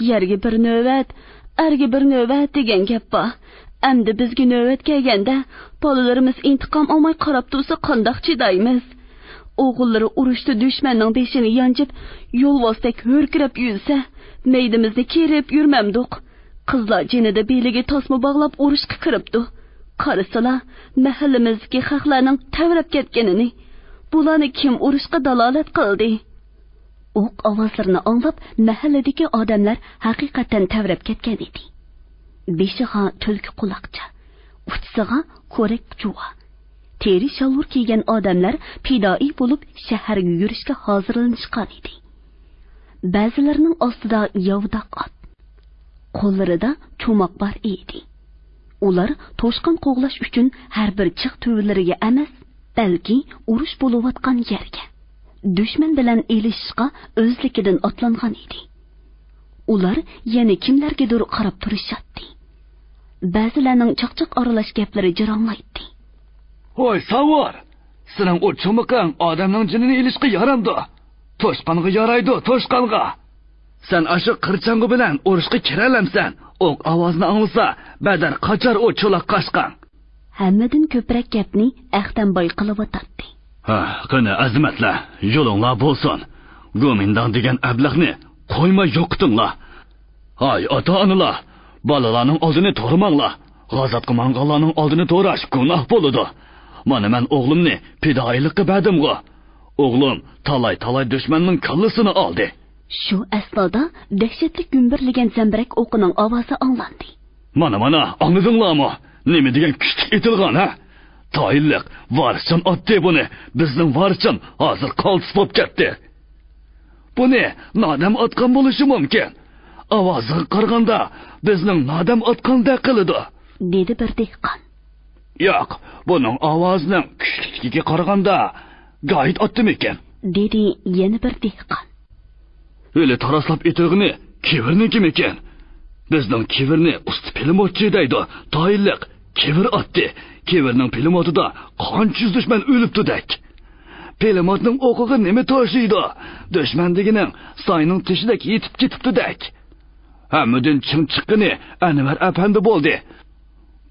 يەرگە بىر نۆۋەت، ئەرگە بىر نۆۋەت دېگەن گەپ بار. ئەمدى بىزگە نۆۋەت كەلگەندە، بالىلىرىمىز ئىنتىقام ئالماي قاراپ تۇرسا قانداق چىدايمىز؟ ئوغۇللىرى ئۇرۇشتا دۈشمەننىڭ بېشىنى يانچىپ، يولۋاستەك ھۆركىرەپ يۈرسە، مەيدىمىزنى كېرىپ يۈرمەمدۇق؟ قىزلار جېنىدا بېلىگە تاسما باغلاپ ئۇرۇشقا كىرىپتۇ. قارىسىلا، مەھەللىمىزدىكى خەقلەرنىڭ تەۋرەپ كەتكىنىنى. بۇلارنى كىم ئۇرۇشقا دالالەت قىلدى؟ ئوق ئاۋازلىرىنى ئاڭلاپ، مەھەللىدىكى ئادەملەر ھەقىقەتەن تەۋرەپ كەتكەن ئىدى. بېشىغا تۈلكە قۇلاقچا، ئۇچىسىغا كورەك جۇۋا، تېرە شالۋۇر كىيگەن ئادەملەر پىدائىي بولۇپ شەھەرگە يۈرۈشكە ھازىرلىنىشقان ئىدى. بەزىلىرىنىڭ ئاستىدا ياۋىداق ئات. قوللىرىدا چوماق بار ئىدى. ئۇلار توشقان قوغلاش ئۈچۈن ھەر بىر چىغ تۈۋىلىرىگە ئەمەس، بەلكى ئۇرۇش بولۇۋاتقان يەرگە، دۈشمەن بىلەن ئېلىشىشقا ئۆزلۈكىدىن ئاتلانغان ئىدى. ئۇلار يەنە كىملەرگىدۇر قاراپ تۇرۇشاتتى. بەزىلەرنىڭ چاقچاق ئارىلاش گەپلىرى جاراڭلايتتى. ھوي، ساۋۇر! سېنىڭ ئۇ چومىقىڭ ئادەمنىڭ جېنىنى ئېلىشقا يارامدۇ؟ توشقانغا يارايدۇ، توشقانغا! سەن ئاشۇ قىرچاڭغۇ بىلەن ئۇرۇشقا كىرەلەمسەن؟ ئوق ئاۋازىنى ئاڭلىسا، بەدەر قاچار ئۇ چولاق قاچقاڭ. ھەممىدىن كۆپرەك گەپنى ئەختەمباي قىلىۋاتاتتى. ھە، قېنى، ئەزىمەتلەر، يولۇڭلار بولسۇن. گومىنداڭ دېگەن ئەبلەخنى قويماي يوقىتىڭلار. ھاي، ئاتا-ئانىلار، بالىلارنىڭ ئالدىنى تورىماڭلار. غازاتقا ماڭغانلارنىڭ ئالدىنى توراش گۇناھ بولىدۇ. مانا مەن ئوغلۇمنى پىدائىيلىققا بەردىمغۇ. ئوغلۇم تالاي-تالاي دۈشمەننىڭ كاللىسىنى ئالدى. شۇ ئەسنادا دەھشەتلىك گۈمبۈرلىگەن زەمبىرەك ئوقىنىڭ ئاۋازى ئاڭلاندى. مانا، مانا، ئاڭلىدىڭلارمۇ؟ نېمە دېگەن كۈچلۈك ئېتىلغان، ھە؟ تايىنلىق ۋارىسجان ئاتتى بۇنى. بىزنىڭ ۋارىسجان ھازىر قالتىس بولۇپ كەتتى. بۇنى نادەم ئاتقان بولۇشى مۇمكىن. ئاۋازىغا قارىغاندا، بىزنىڭ نادەم ئاتقاندەك قىلىدۇ، دېدى بىر دېھقان. ياق، بۇنىڭ ئاۋازىنىڭ كۈچلۈكلۈكىگە قارىغاندا، گايىت ئاتتىمىكىن؟ دېدى يەنە بىر دېھقان. ھېلى تاراسلاپ ئېتىلغىنى كىۋىرنىڭكىمىكىن؟ بىزنىڭ كىۋىرنى ئۇستا پىلىموتچى دەيدۇ. تايىنلىق، كىۋىر ئاتتى. كىۋىرنىڭ پىلىموتىدا قانچە يۈز دۈشمەن ئۆلۈپتۇدەك. پىلىموتنىڭ ئوقىغا نېمە توشۇيدۇ؟ دۈشمەن دېگىنىڭ ساينىڭ تېشىدەك يېتىپ كېتىپتۇدەك. ھەممىدىن چىڭ چىققىنى ئەنۋەر ئەپەندى بولدى.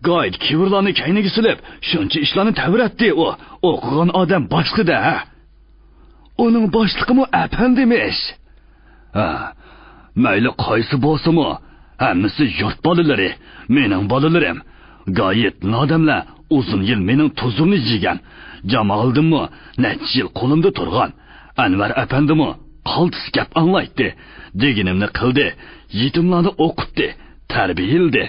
گايىت كىۋىرلارنى كەينىگە سېلىپ، شۇنچە ئىشلارنى تەۋرەتتى ئۇ. ئوقۇغان ئادەم باشلىقى-دە، ھە؟ ئۇنىڭ باشلىقىمۇ ئەپەندىمىش. ھە، مەيلى قايسى بولسىمۇ، ھەممىسى يۇرت بالىلىرى، مېنىڭ بالىلىرىم. گايىت، نادەملەر ئۇزۇن يىل مېنىڭ تۇزۇمنى يېگەن. جامالىدىنمۇ نەچچە يىل قولۇمدا تۇرغان. ئەنۋەر ئەپەندىمۇ قالتىس گەپ ئاڭلايتتى. دېگىنىمنى قىلدى، يېتىملارنى ئوقۇتتى، تەربىيەلىدى.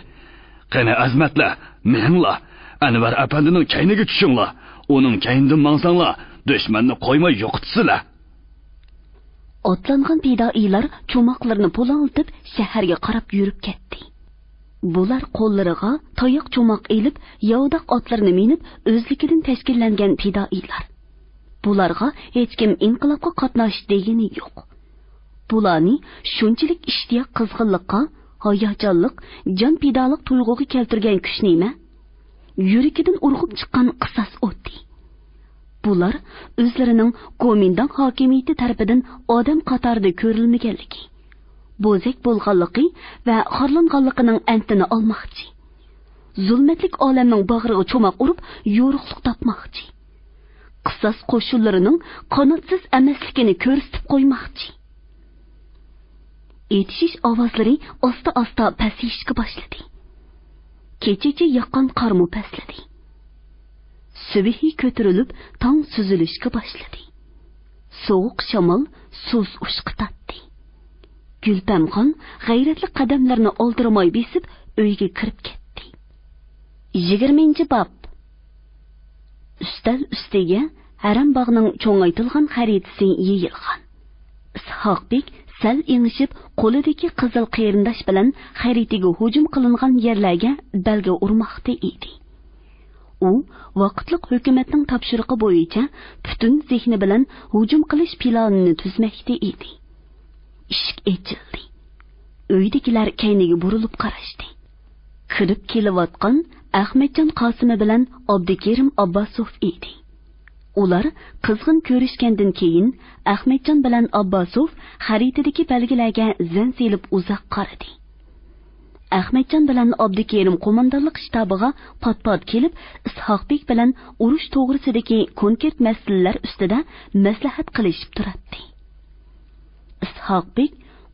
قېنى، ئەزىمەتلەر، مېڭىڭلار. ئەنۋەر ئەپەندىنىڭ كەينىگە چۈشۈڭلار. ئۇنىڭ كەينىدىن ماڭساڭلار، دۈشمەننى قويماي يوقىتىسىلەر. ئاتلانغان پىدائىيلار چوماقلىرىنى پۇلاڭلىتىپ، شەھەرگە قاراپ يۈرۈپ كەتتى. بۇلار قوللىرىغا تاياق چوماق ئېلىپ، ياۋىداق ئاتلىرىنى مىنىپ، ئۆزلۈكىدىن تەشكىللەنگەن پىدائىيلار. بۇلارغا ھېچكىم ئىنقىلابقا قاتناش دېگىنى يوق. بۇلارنى شۇنچىلىك ئىشتىياق، قىزغىنلىققا، ھاياجانلىق، جان پىدالىق تۇيغۇغا كەلتۈرگەن كۈچ نېمە؟ يۈرىكىدىن ئۇرغۇپ چىققان قىساس ئوتى. بۇلار ئۆزلىرىنىڭ گومىنداڭ ھاكىمىيىتى تەرىپىدىن ئادەم قاتارىدا كۆرۈلمىگەنلىكى، بوزەك بولغانلىقى ۋە خارلانغانلىقىنىڭ ئەنتىنى ئالماقچى. زۇلمەتلىك ئالەمنىڭ باغرىغا چوماق ئۇرۇپ، يورۇقلۇق تاپماقچى. قىساس قوشۇنلىرىنىڭ قاناتسىز ئەمەسلىكىنى كۆرسىتىپ قويماقچى. ئېتىشىش ئاۋازلىرى ئاستا-ئاستا پەسىيىشكە باشلىدى. كېچىچە ياغقان قارمۇ پەسلىدى. سۈبھى كۆتۈرۈلۈپ، تاڭ سۈزۈلۈشكە باشلىدى. سوغۇق شامال سۇس ئۇشقا تارتتى. گۈلپەمخان غەيرەتلىك قەدەملىرىنى ئالدىرىماي بېسىپ، ئۆيگە كىرىپ كەتتى. يىگىرمىنچى باب. ئۈستەل ئۈستىگە ھەرەم باغنىڭ چوڭايتىلغان خەرىتىسى يېيىلغان. ئىسھاقبېك سەل ئېڭىشىپ، قولىدىكى قىزىل قېرىنداش بىلەن خەرىتىگە ھۇجۇم قىلىنغان يەرلەرگە بەلگە ئۇرماقتا ئىدى. ئۇ ۋاقىتلىق ھۆكۈمەتنىڭ تاپشۇرۇقى بويىچە پۈتۈن زېھنى بىلەن ھۇجۇم قىلىش پىلانىنى تۈزمەكتە ئىدى. ئىشىك ئېچىلدى. ئۆيدىكىلەر كەينىگە بۇرۇلۇپ قاراشتى. كىرىپ كېلىۋاتقان ئەخمەتجان قاسىمى بىلەن ئابدۇكېرىم ئابباسوف ئىدى. ئۇلار قىزغىن كۆرۈشكەندىن كېيىن، ئەخمەتجان بىلەن ئابباسوف خەرىتىدىكى بەلگىلەرگە زەن سېلىپ ئۇزاق قارىدى. ئەخمەتجان بىلەن ئابدۇكېرىم قوماندانلىق شتابىغا پات-پات كېلىپ، ئىسھاقبېك بىلەن ئۇرۇش توغرىسىدىكى كونكرېت مەسىلىلەر ئۈستىدە مەسلىھەت قىلىشىپ تۇراتتى. ئىسھاقبېك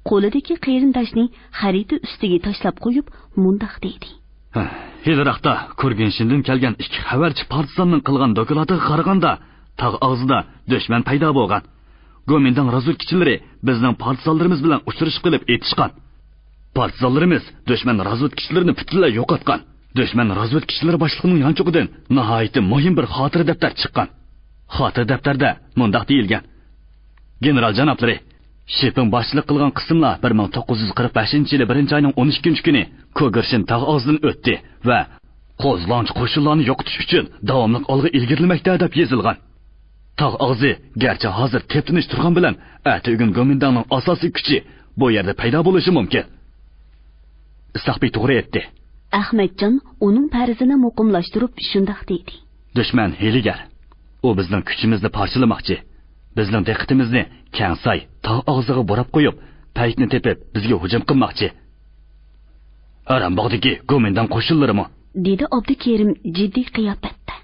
قولىدىكى قېرىنداشنى خەرىتە ئۈستىگە تاشلاپ قويۇپ، مۇنداق دېدى. ھە، ھېلىراقتا كۇرگىنشىندىن كەلگەن ئىككى خەۋەرچى پارتىزاننىڭ قىلغان دوكلاتىغا قارىغاندا، تاغ ئاغزىدا دۈشمەن پەيدا بولغان. گومىنداڭ رازۋېدكىچىلىرى بىزنىڭ پارتىزانلىرىمىز بىلەن ئۇچرىشىپ قېلىپ ئېتىشقان. پارتىزانلىرىمىز دۈشمەن رازۋېدكىچىلىرىنى پۈتۈنلەي يوقاتقان. دۈشمەن رازۋېدكىچىلىرى باشلىقىنىڭ يانچۇقىدىن ناھايىتى مۇھىم بىر خاتىرە دەپتەر چىققان. خاتىرە دەپتەردە مۇنداق دېيىلگەن: «گېنېرال جانابلىرى، شىپىڭ باشچىلىق قىلغان قىسىملار بىر مىڭ توققۇز يۈز قىرىق بەشىنچى يىلى بىرىنچى ئاينىڭ ئون ئىككىنچى كۈنى كوگېرشىن تاغ ئاغزىدىن ئۆتتى ۋە قوزغىلاڭچى قوشۇنلارنى يوقىتىش ئۈچۈن داۋاملىق ئالغا ئىلگىرىلىمەكتە» دەپ يېزىلغان. تاغ ئاغزى گەرچە ھازىر تېپتىنىش تۇرغان بىلەن، ئەتىگۈن گومىنداڭنىڭ ئاساسىي كۈچى بۇ يەردە پەيدا بولۇشى مۇمكىن. ئىسھاق بەگ توغرا ئېيتتى. ئەخمەتجان ئۇنىڭ پەرىزىنى مۇقىملاشتۇرۇپ شۇنداق دېدى. دۈشمەن ھىيلىگەر. ئۇ بىزنىڭ كۈچىمىزنى پارچىلىماقچى. بىزنىڭ دىققىتىمىزنى كەڭساي تاغ ئاغزىغا بۇراپ قويۇپ، پەيتنى تېپىپ، بىزگە ھۇجۇم قىلماقچى. ھارامباغدىكى گومىنداڭ قوشۇنلىرىمۇ؟ دېدى ئابدۇكېرىم جىددىي قىياپەتتە.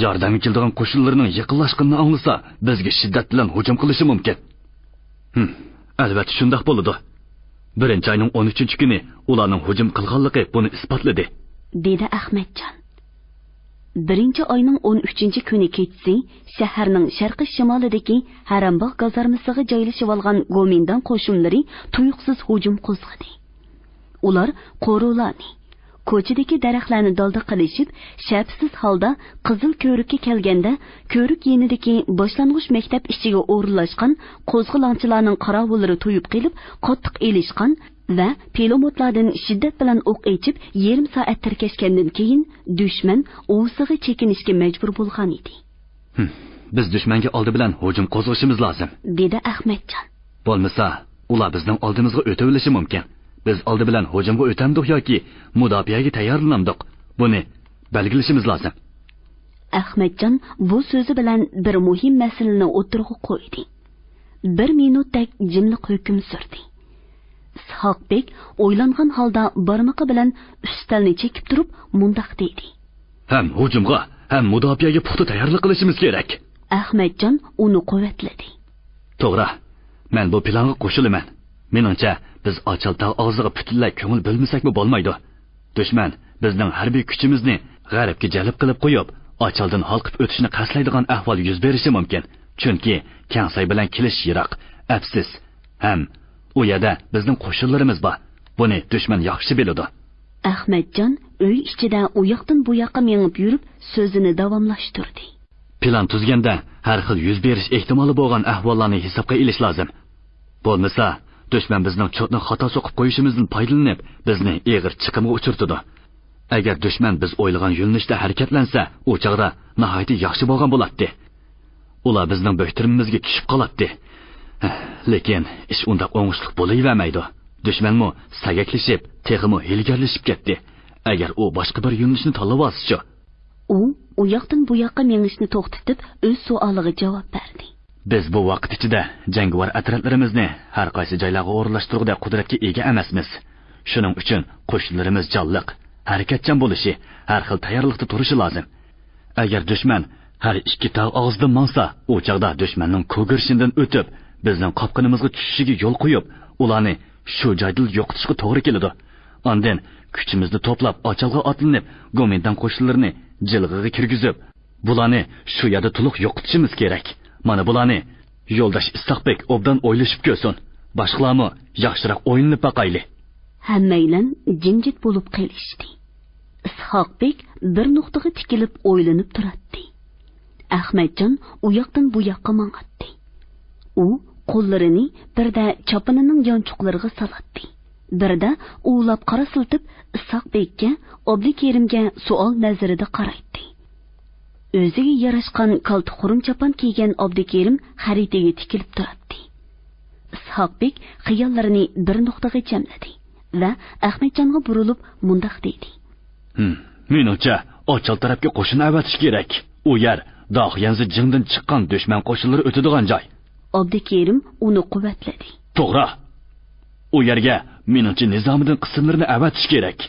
ياردەمگە كېلىدىغان قوشۇنلىرىنىڭ يېقىنلاشقىنىنى ئاڭلىسا، بىزگە شىددەت بىلەن ھۇجۇم قىلىشى مۇمكىن. ھىم، ئەلۋەتتە شۇنداق بولىدۇ. بىرىنچى ئاينىڭ ئون ئۈچىنچى كۈنى ئۇلارنىڭ ھۇجۇم قىلغانلىقى بۇنى ئىسپاتلىدى. دېدى ئەخمەتجان. بىرىنچى ئاينىڭ ئون ئۈچىنچى كۈنى كېچىسى شەھەرنىڭ شەرقىي شىمالىدىكى ھەرەمباغ گازارمىسىغا جايلىشىۋالغان گومىنداڭ قوشۇنلىرى تۇيۇقسىز ھۇجۇم قوزغىدى. ئۇلار قورۇلارنى، كوچىدىكى دەرەخلەرنى دالدى قىلىشىپ، شەپىسىز ھالدا قىزىل كۆۋرۈككە كەلگەندە، كۆۋرۈك يېنىدىكى باشلانغۇچ مەكتەپ ئىچىگە ئورۇنلاشقان قوزغىلاڭچىلارنىڭ قاراۋۇللىرى تويۇپ قېلىپ، قاتتىق ئېلىشقان ۋە پىلىموتلاردىن شىددەت بىلەن ئوق ئېچىپ، يېرىم سائەت تىركەشكەندىن كېيىن، دۈشمەن ئۇۋىسىغا چېكىنىشكە مەجبۇر بولغان ئىدى. ھىم، بىز دۈشمەنگە ئالدى بىلەن ھۇجۇم قوزغىشىمىز لازىم، دېدى ئەخمەتجان. بولمىسا، ئۇلار بىزنىڭ ئالدىمىزغا ئۆتۈۋېلىشى مۇمكىن. بىز ئالدى بىلەن ھۇجۇمغا ئۆتەمدۇق ياكى مۇداپىئەگە تەييارلىنامدۇق، بۇنى بەلگىلىشىمىز لازىم. ئەخمەتجان بۇ سۆزى بىلەن بىر مۇھىم مەسىلىنى ئوتتۇرىغا قويدى. بىر مىنۇتتەك جىملىق ھۆكۈم سۈردى. ئىسھاق بېگ ئويلانغان ھالدا بارمىقى بىلەن ئۈستەلنى چېكىپ تۇرۇپ مۇنداق دېدى. ھەم ھۇجۇمغا، ھەم مۇداپىئەگە پۇختا تەييارلىق قىلىشىمىز كېرەك. ئەخمەتجان ئۇنى قۇۋۋەتلىدى. توغرا، مەن بۇ پىلانغا قوشۇلىمەن. مېنىڭچە، بىز ئاچال تاغ ئاغزىغا پۈتۈنلەي كۆڭۈل بۆلمىسەكمۇ بولمايدۇ. دۈشمەن بىزنىڭ ھەربىي كۈچىمىزنى غەربكە جەلپ قىلىپ قويۇپ، ئاچالدىن ھالقىپ ئۆتۈشنى قەستلەيدىغان ئەھۋال يۈز بېرىشى مۇمكىن. چۈنكى كەڭساي بىلەن كېلىش يىراق، ئەپسىز. ھەم ئۇ يەردە بىزنىڭ قوشۇنلىرىمىز بار. بۇنى دۈشمەن ياخشى بىلىدۇ. ئەخمەتجان ئۆي ئىچىدە ئۇياقتىن بۇياققا مېڭىپ يۈرۈپ، سۆزىنى داۋاملاشتۇردى. پىلان تۈزگەندە ھەر خىل يۈز بېرىش ئېھتىمالى بولغان ئەھۋاللارنى ھېسابقا ئېلىش لازىم. بولمىسا، دۈشمەن بىزنىڭ چوتنى خاتا سوقۇپ قويۇشىمىزدىن پايدىلىنىپ، بىزنى ئېغىر چىقىمغا ئۇچرىتىدۇ. ئەگەر دۈشمەن بىز ئويلىغان يۆنىلىشتە ھەرىكەتلەنسە، ئۇ چاغدا ناھايىتى ياخشى بولغان بولاتتى. ئۇلار بىزنىڭ بۆھتىرىمىمىزگە چۈشۈپ قالاتتى. لېكىن ئىش ئۇنداق ئوڭۇشلۇق بولۇۋەرمەيدۇ. دۈشمەنمۇ سەگەكلىشىپ، تېخىمۇ ھىيلىگەرلىشىپ كەتتى. ئەگەر ئۇ باشقا بىر يۆنىلىشنى تاللىۋالسىچۇ؟ ئۇ ئۇياقتىن بۇياققا مېڭىشنى توختىتىپ، ئۆز سوئالىغا جاۋاب بەردى. بىز بۇ ۋاقىت ئىچىدە جەڭگىۋار ئەترەتلىرىمىزنى ھەر قايسى جايلارغا ئورۇنلاشتۇرغۇدەك قۇدرەتكە ئىگە ئەمەسمىز. شۇنىڭ ئۈچۈن قوشۇنلىرىمىز جانلىق، ھەرىكەتچان بولۇشى، ھەر خىل تەييارلىقتا تۇرۇشى لازىم. ئەگەر دۈشمەن ھەر ئىككى تاغ ئاغزىدىن ماڭسا، ئۇ چاغدا دۈشمەننىڭ كوگىرشىندىن ئۆتۈپ، بىزنىڭ قاپقىنىمىزغا چۈشۈشىگە يول قويۇپ، ئۇلارنى شۇ جايدىلا يوقىتىشقا توغرا كېلىدۇ. ئاندىن كۈچىمىزنى توپلاپ، ئاچالغا ئاتلىنىپ، گومىنداڭ قوشۇنلىرىنى جىلغىغا كىرگۈزۈپ، بۇلارنى شۇ يەردە تولۇق يوقىتىشىمىز كېرەك. مانا بۇلارنى يولداش ئىسھاق بەگ ئوبدان ئويلىشىپ كۆرسۇن. باشقىلارمۇ ياخشىراق ئويلىنىپ باقايلى. ھەممەيلەن جىمجىت بولۇپ قېلىشتى. ئىسھاق بەگ بىر نۇقتىغا تىكىلىپ ئويلىنىپ تۇراتتى. ئەخمەتجان ئۇياقتىن بۇياققا ماڭاتتى. ئۇ قوللىرىنى بىردە چاپىنىنىڭ يانچۇقلىرىغا سالاتتى، بىردە ئۇۋىلاپ قارا سىلتىپ، ئىسھاق بەگكە، ئابدۇكېرىمگە سوئال نەزىرىدە قارايتتى. ئۆزىگە ياراشقان كالتە خۇرۇم چاپان كىيگەن ئابدۇكېرىم خەرىتىگە تىكىلىپ تۇراتتى. ئىسھاق بەگ خىياللىرىنى بىر نۇقتىغا جەملىدى ۋە ئەخمەتجانغا بۇرۇلۇپ مۇنداق دېدى. ھىم، مېنىڭچە، ئاچال تەرەپكە قوشۇن ئەۋەتىش كېرەك. ئۇ يەر داخيەنزى جىڭدىن چىققان دۈشمەن قوشۇنلىرى ئۆتىدىغان جاي. ئابدۇكېرىم ئۇنى قۇۋۋەتلىدى. توغرا. ئۇ يەرگە، مېنىڭچە، نىزامىدىن قىسىملىرىنى ئەۋەتىش كېرەك.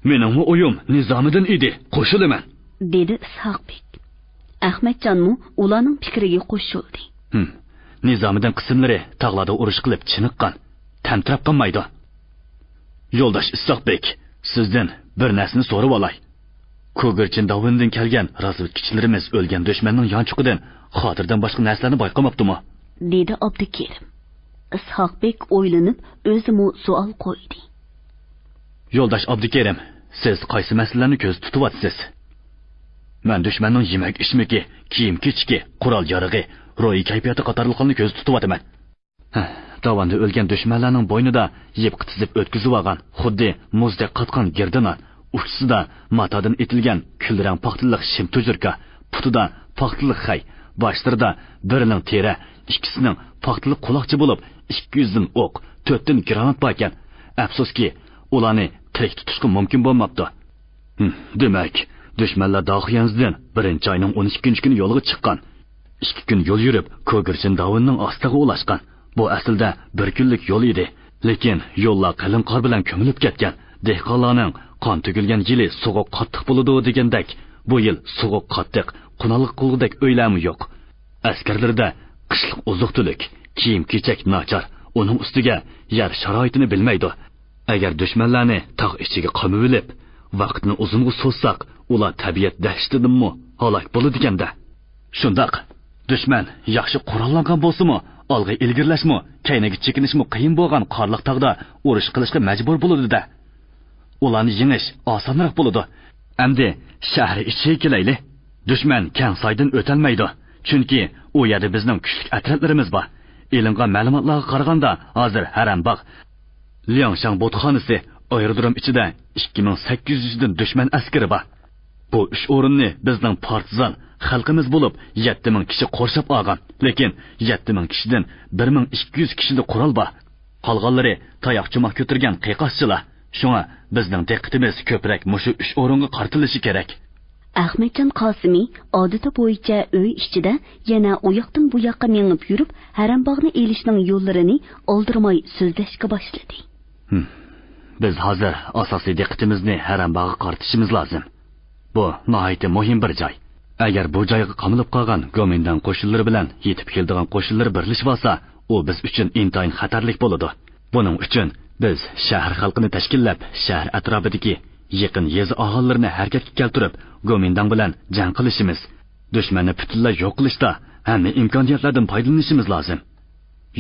مېنىڭمۇ ئويۇم نىزامىدىن ئىدى. قوشۇلىمەن. دېدى ئىسھاق بەگ. ئەخمەتجانمۇ ئۇلارنىڭ پىكرىگە قوشۇلدى. ھىم، نىزامىدىن قىسىملىرى تاغلاردا ئۇرۇش قىلىپ چېنىققان، تەمتىرەپ قالمايدۇ. يولداش ئىسھاق بەگ، سىزدىن بىر نەرسىنى سورىۋالاي. كوگىرچىن داۋىنىدىن كەلگەن رازۋېدكىچىلىرىمىز ئۆلگەن دۈشمەننىڭ يانچۇقىدىن خاتىرىدىن باشقا نەرسىلەرنى بايقىماپتۇمۇ؟ دېدى ئابدۇكېرىم. ئىسھاق بەگ ئويلىنىپ، ئۆزىمۇ سوئال قويدى. يولداش ئابدۇكېرىم، سىز قايسى مەسىلىلەرنى كۆزدە تۇتۇۋاتىسىز؟ مەن دۈشمەننىڭ يېمەك-ئىچمىكى، كىيىم-كېچىكى، قورال-يارىغى، روھىي كەيپىياتى قاتارلىقلارنى كۆزدە تۇتۇۋاتىمەن. ھە، داۋاندا ئۆلگەن دۈشمەنلەرنىڭ بوينىدا يىپقا تىزىپ ئۆتكۈزۈۋالغان، خۇددى مۇزدەك قاتقان گىردىنان، ئۇچىسىدا ماتادىن ئېتىلگەن كۈلرەڭ پاختىلىق شىم تۇجۇركا، پۇتىدا پاختىلىق خەي، باشلىرىدا بىرىنىڭ تېرە، ئىككىسىنىڭ پاختىلىق قۇلاقچا بولۇپ، ئىككى يۈزدىن ئوق، تۆتتىن گرانات باركەن. ئەپسۇسكى، ئۇلارنى تىرىك تۇتۇشقا مۇمكىن بولماپتۇ. ھىم، دېمەك، دۈشمەنلەر داخيەنزدىن بىرىنچى ئاينىڭ ئون ئىككىنچى كۈنى يولغا چىققان. ئىككى كۈن يول يۈرۈپ، كوگىرچىن داۋېننىڭ ئاستىغا ئۇلاشقان. بۇ ئەسلىدە بىر كۈنلۈك يول ئىدى. لېكىن يوللار قېلىن قار بىلەن كۆمۈلۈپ كەتكەن. دېھقانلارنىڭ «قان تۆكۈلگەن يىلى سوغۇق قاتتىق بولىدۇ» دېگەندەك، بۇ يىل سوغۇق قاتتىق، قونالغۇ قىلغۇدەك ئۆيلەرمۇ يوق. ئەسكەرلىرىدە قىشلىق ئوزۇق-تۈلۈك، كىيىم-كېچەك ناچار، ئۇنىڭ ئۈستىگە يەر شارائىتىنى بىلمەيدۇ. ئەگەر دۈشمەنلەرنى تاغ ئىچىگە قامىۋېلىپ، ۋاقىتنى ئۇزۇنغا سوزساق، ئۇلار تەبىئەت دەھشىتىدىنمۇ ھالاك بولىدىكەن-دە. شۇنداق، دۈشمەن ياخشى قوراللانغان بولسىمۇ، ئالغا ئىلگىرىلەشمۇ، كەينىگە چېكىنىشمۇ قىيىن بولغان قارلىق تاغدا ئۇرۇش قىلىشقا مەجبۇر بولىدۇ-دە. ئۇلارنى يېڭىش ئاسانراق بولىدۇ. ئەمدى شەھەر ئىچىگە كېلەيلى. دۈشمەن كەڭ سايدىن ئۆتەلمەيدۇ. چۈنكى ئۇ يەردە بىزنىڭ كۈچلۈك ئەترەتلىرىمىز بار. ئېلىنغان مەلۇماتلارغا قارىغاندا، ھازىر ھەرەمباغ، لياڭشاڭ بۇتخانىسى ئايرودروم ئىچىدە ئىككى مىڭ سەككىز يۈزدىن دۈشمەن ئەسكىرى بار. بۇ ئۈچ ئورۇننى بىزنىڭ پارتىزان خەلقىمىز بولۇپ يەتتە مىڭ كىشى قورشاپ ئالغان. لېكىن يەتتە مىڭ كىشىدىن بىر مىڭ ئىككى يۈز كىشىدە قورال بار. قالغانلىرى تاياق چوماق كۆتۈرگەن قىيقاسچىلار. شۇڭا بىزنىڭ دىققىتىمىز كۆپرەك مۇشۇ ئۈچ ئورۇنغا قارىتىلىشى كېرەك. ئەخمەتجان قاسىمى ئادىتى بويىچە ئۆي ئىچىدە يەنە ئۇياقتىن بۇياققا مېڭىپ يۈرۈپ، ھەرەمباغنى ئېلىشنىڭ يوللىرىنى ئالدىرىماي سۆزلەشكە باشلىدى. ھىم. بىز ھازىر ئاساسىي دىققىتىمىزنى ھەرەمباغغا قارىتىشىمىز لازىم. بۇ ناھايىتى مۇھىم بىر جاي. ئەگەر بۇ جايغا قامىلىپ قالغان گومىنداڭ قوشۇنلىرى بىلەن يېتىپ كېلىدىغان قوشۇنلىرى بىرلىشىۋالسا، ئۇ بىز ئۈچۈن ئىنتايىن خەتەرلىك بولىدۇ. بۇنىڭ ئۈچۈن بىز شەھەر خەلقىنى تەشكىللەپ، شەھەر ئەتراپىدىكى يېقىن يېزا ئاھالىلىرىنى ھەرىكەتكە كەلتۈرۈپ، گومىنداڭ بىلەن جەڭ قىلىشىمىز، دۈشمەننى پۈتۈنلەي يوق قىلىشتا ھەممە ئىمكانىيەتلەردىن پايدىلىنىشىمىز لازىم.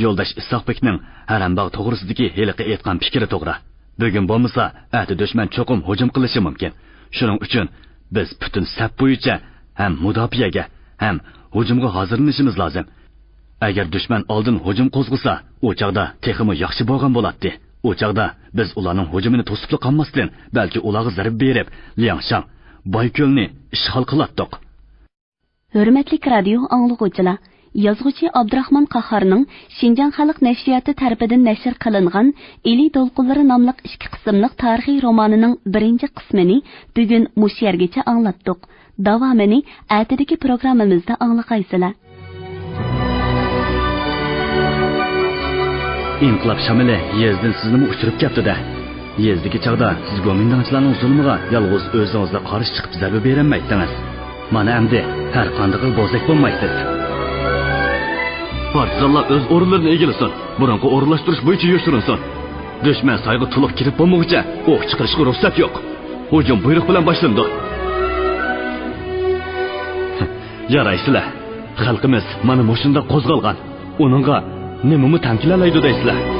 يولداش ئىسھاق بېكنىڭ ھەرەمباغ توغرىسىدىكى ھېلىقى ئېيتقان پىكرى توغرا. بۈگۈن بولمىسا، ئەتە دۈشمەن چوقۇم ھۇجۇم قىلىشى مۇمكىن. شۇنىڭ ئۈچۈن بىز پۈتۈن سەپ بويىچە ھەم مۇداپىئەگە، ھەم ھۇجۇمغا ھازىرلىنىشىمىز لازىم. ئەگەر دۈشمەن ئالدىن ھۇجۇم قوزغىسا، ئۇ چاغدا تېخىمۇ ياخشى بولغان بولاتتى. ئۇ چاغدا بىز ئۇلارنىڭ ھۇجۇمىنى توسۇپلا قالماستىن، بەلكى ئۇلارغا زەربە بېرىپ، لياڭشاڭ، بايكۆلنى ئىشغال قىلاتتۇق. ھۆرمەتلىك رادىيو ئاڭلىغۇچىلار، يازغۇچى ئابدۇراخمان قاھارنىڭ شىنجاڭ خەلق نەشرىياتى تەرىپىدىن نەشر قىلىنغان ئىلى دولقۇنلىرى ناملىق ئىككى قىسىملىق تارىخىي رومانىنىڭ بىرىنچى قىسمىنى بۈگۈن مۇشۇ يەرگىچە ئاڭلاتتۇق. داۋامىنى ئەتىدىكى پروگراممىمىزدا ئاڭلىغايسىلەر. ئىنقىلاب شامىلى يېزىدىن سىزنىمۇ ئۇچۇرۇپ كەپتۇ-دە. يېزىدىكى چاغدا سىز گومىنداڭچىلارنىڭ زۇلمىغا يالغۇز ئۆزىڭىزلا قارشى چىقىپ زەربە بېرەلمەيتتىڭىز. مانا ئەمدى ھەر قاندىقىغا بوزەك بولمايسىز. پارتىزانلار ئۆز ئورۇنلىرىنى ئىگىلىسۇن، بۇرۇنقى ئورۇنلاشتۇرۇش بويىچە يوشۇرۇنسۇن. دۈشمەن سايغا تولۇق كىرىپ بولمىغۇچە ئوق چىقىرىشقا رۇخسەت يوق. ھۇجۇم بۇيرۇق بىلەن باشلىنىدۇ. يارايسىلەر، خەلقىمىز مانا مۇشۇنداق قوزغالغان. ئۇنىڭغا نېمىمۇ تەڭ كېلەلەيدۇ دەيسىلەر؟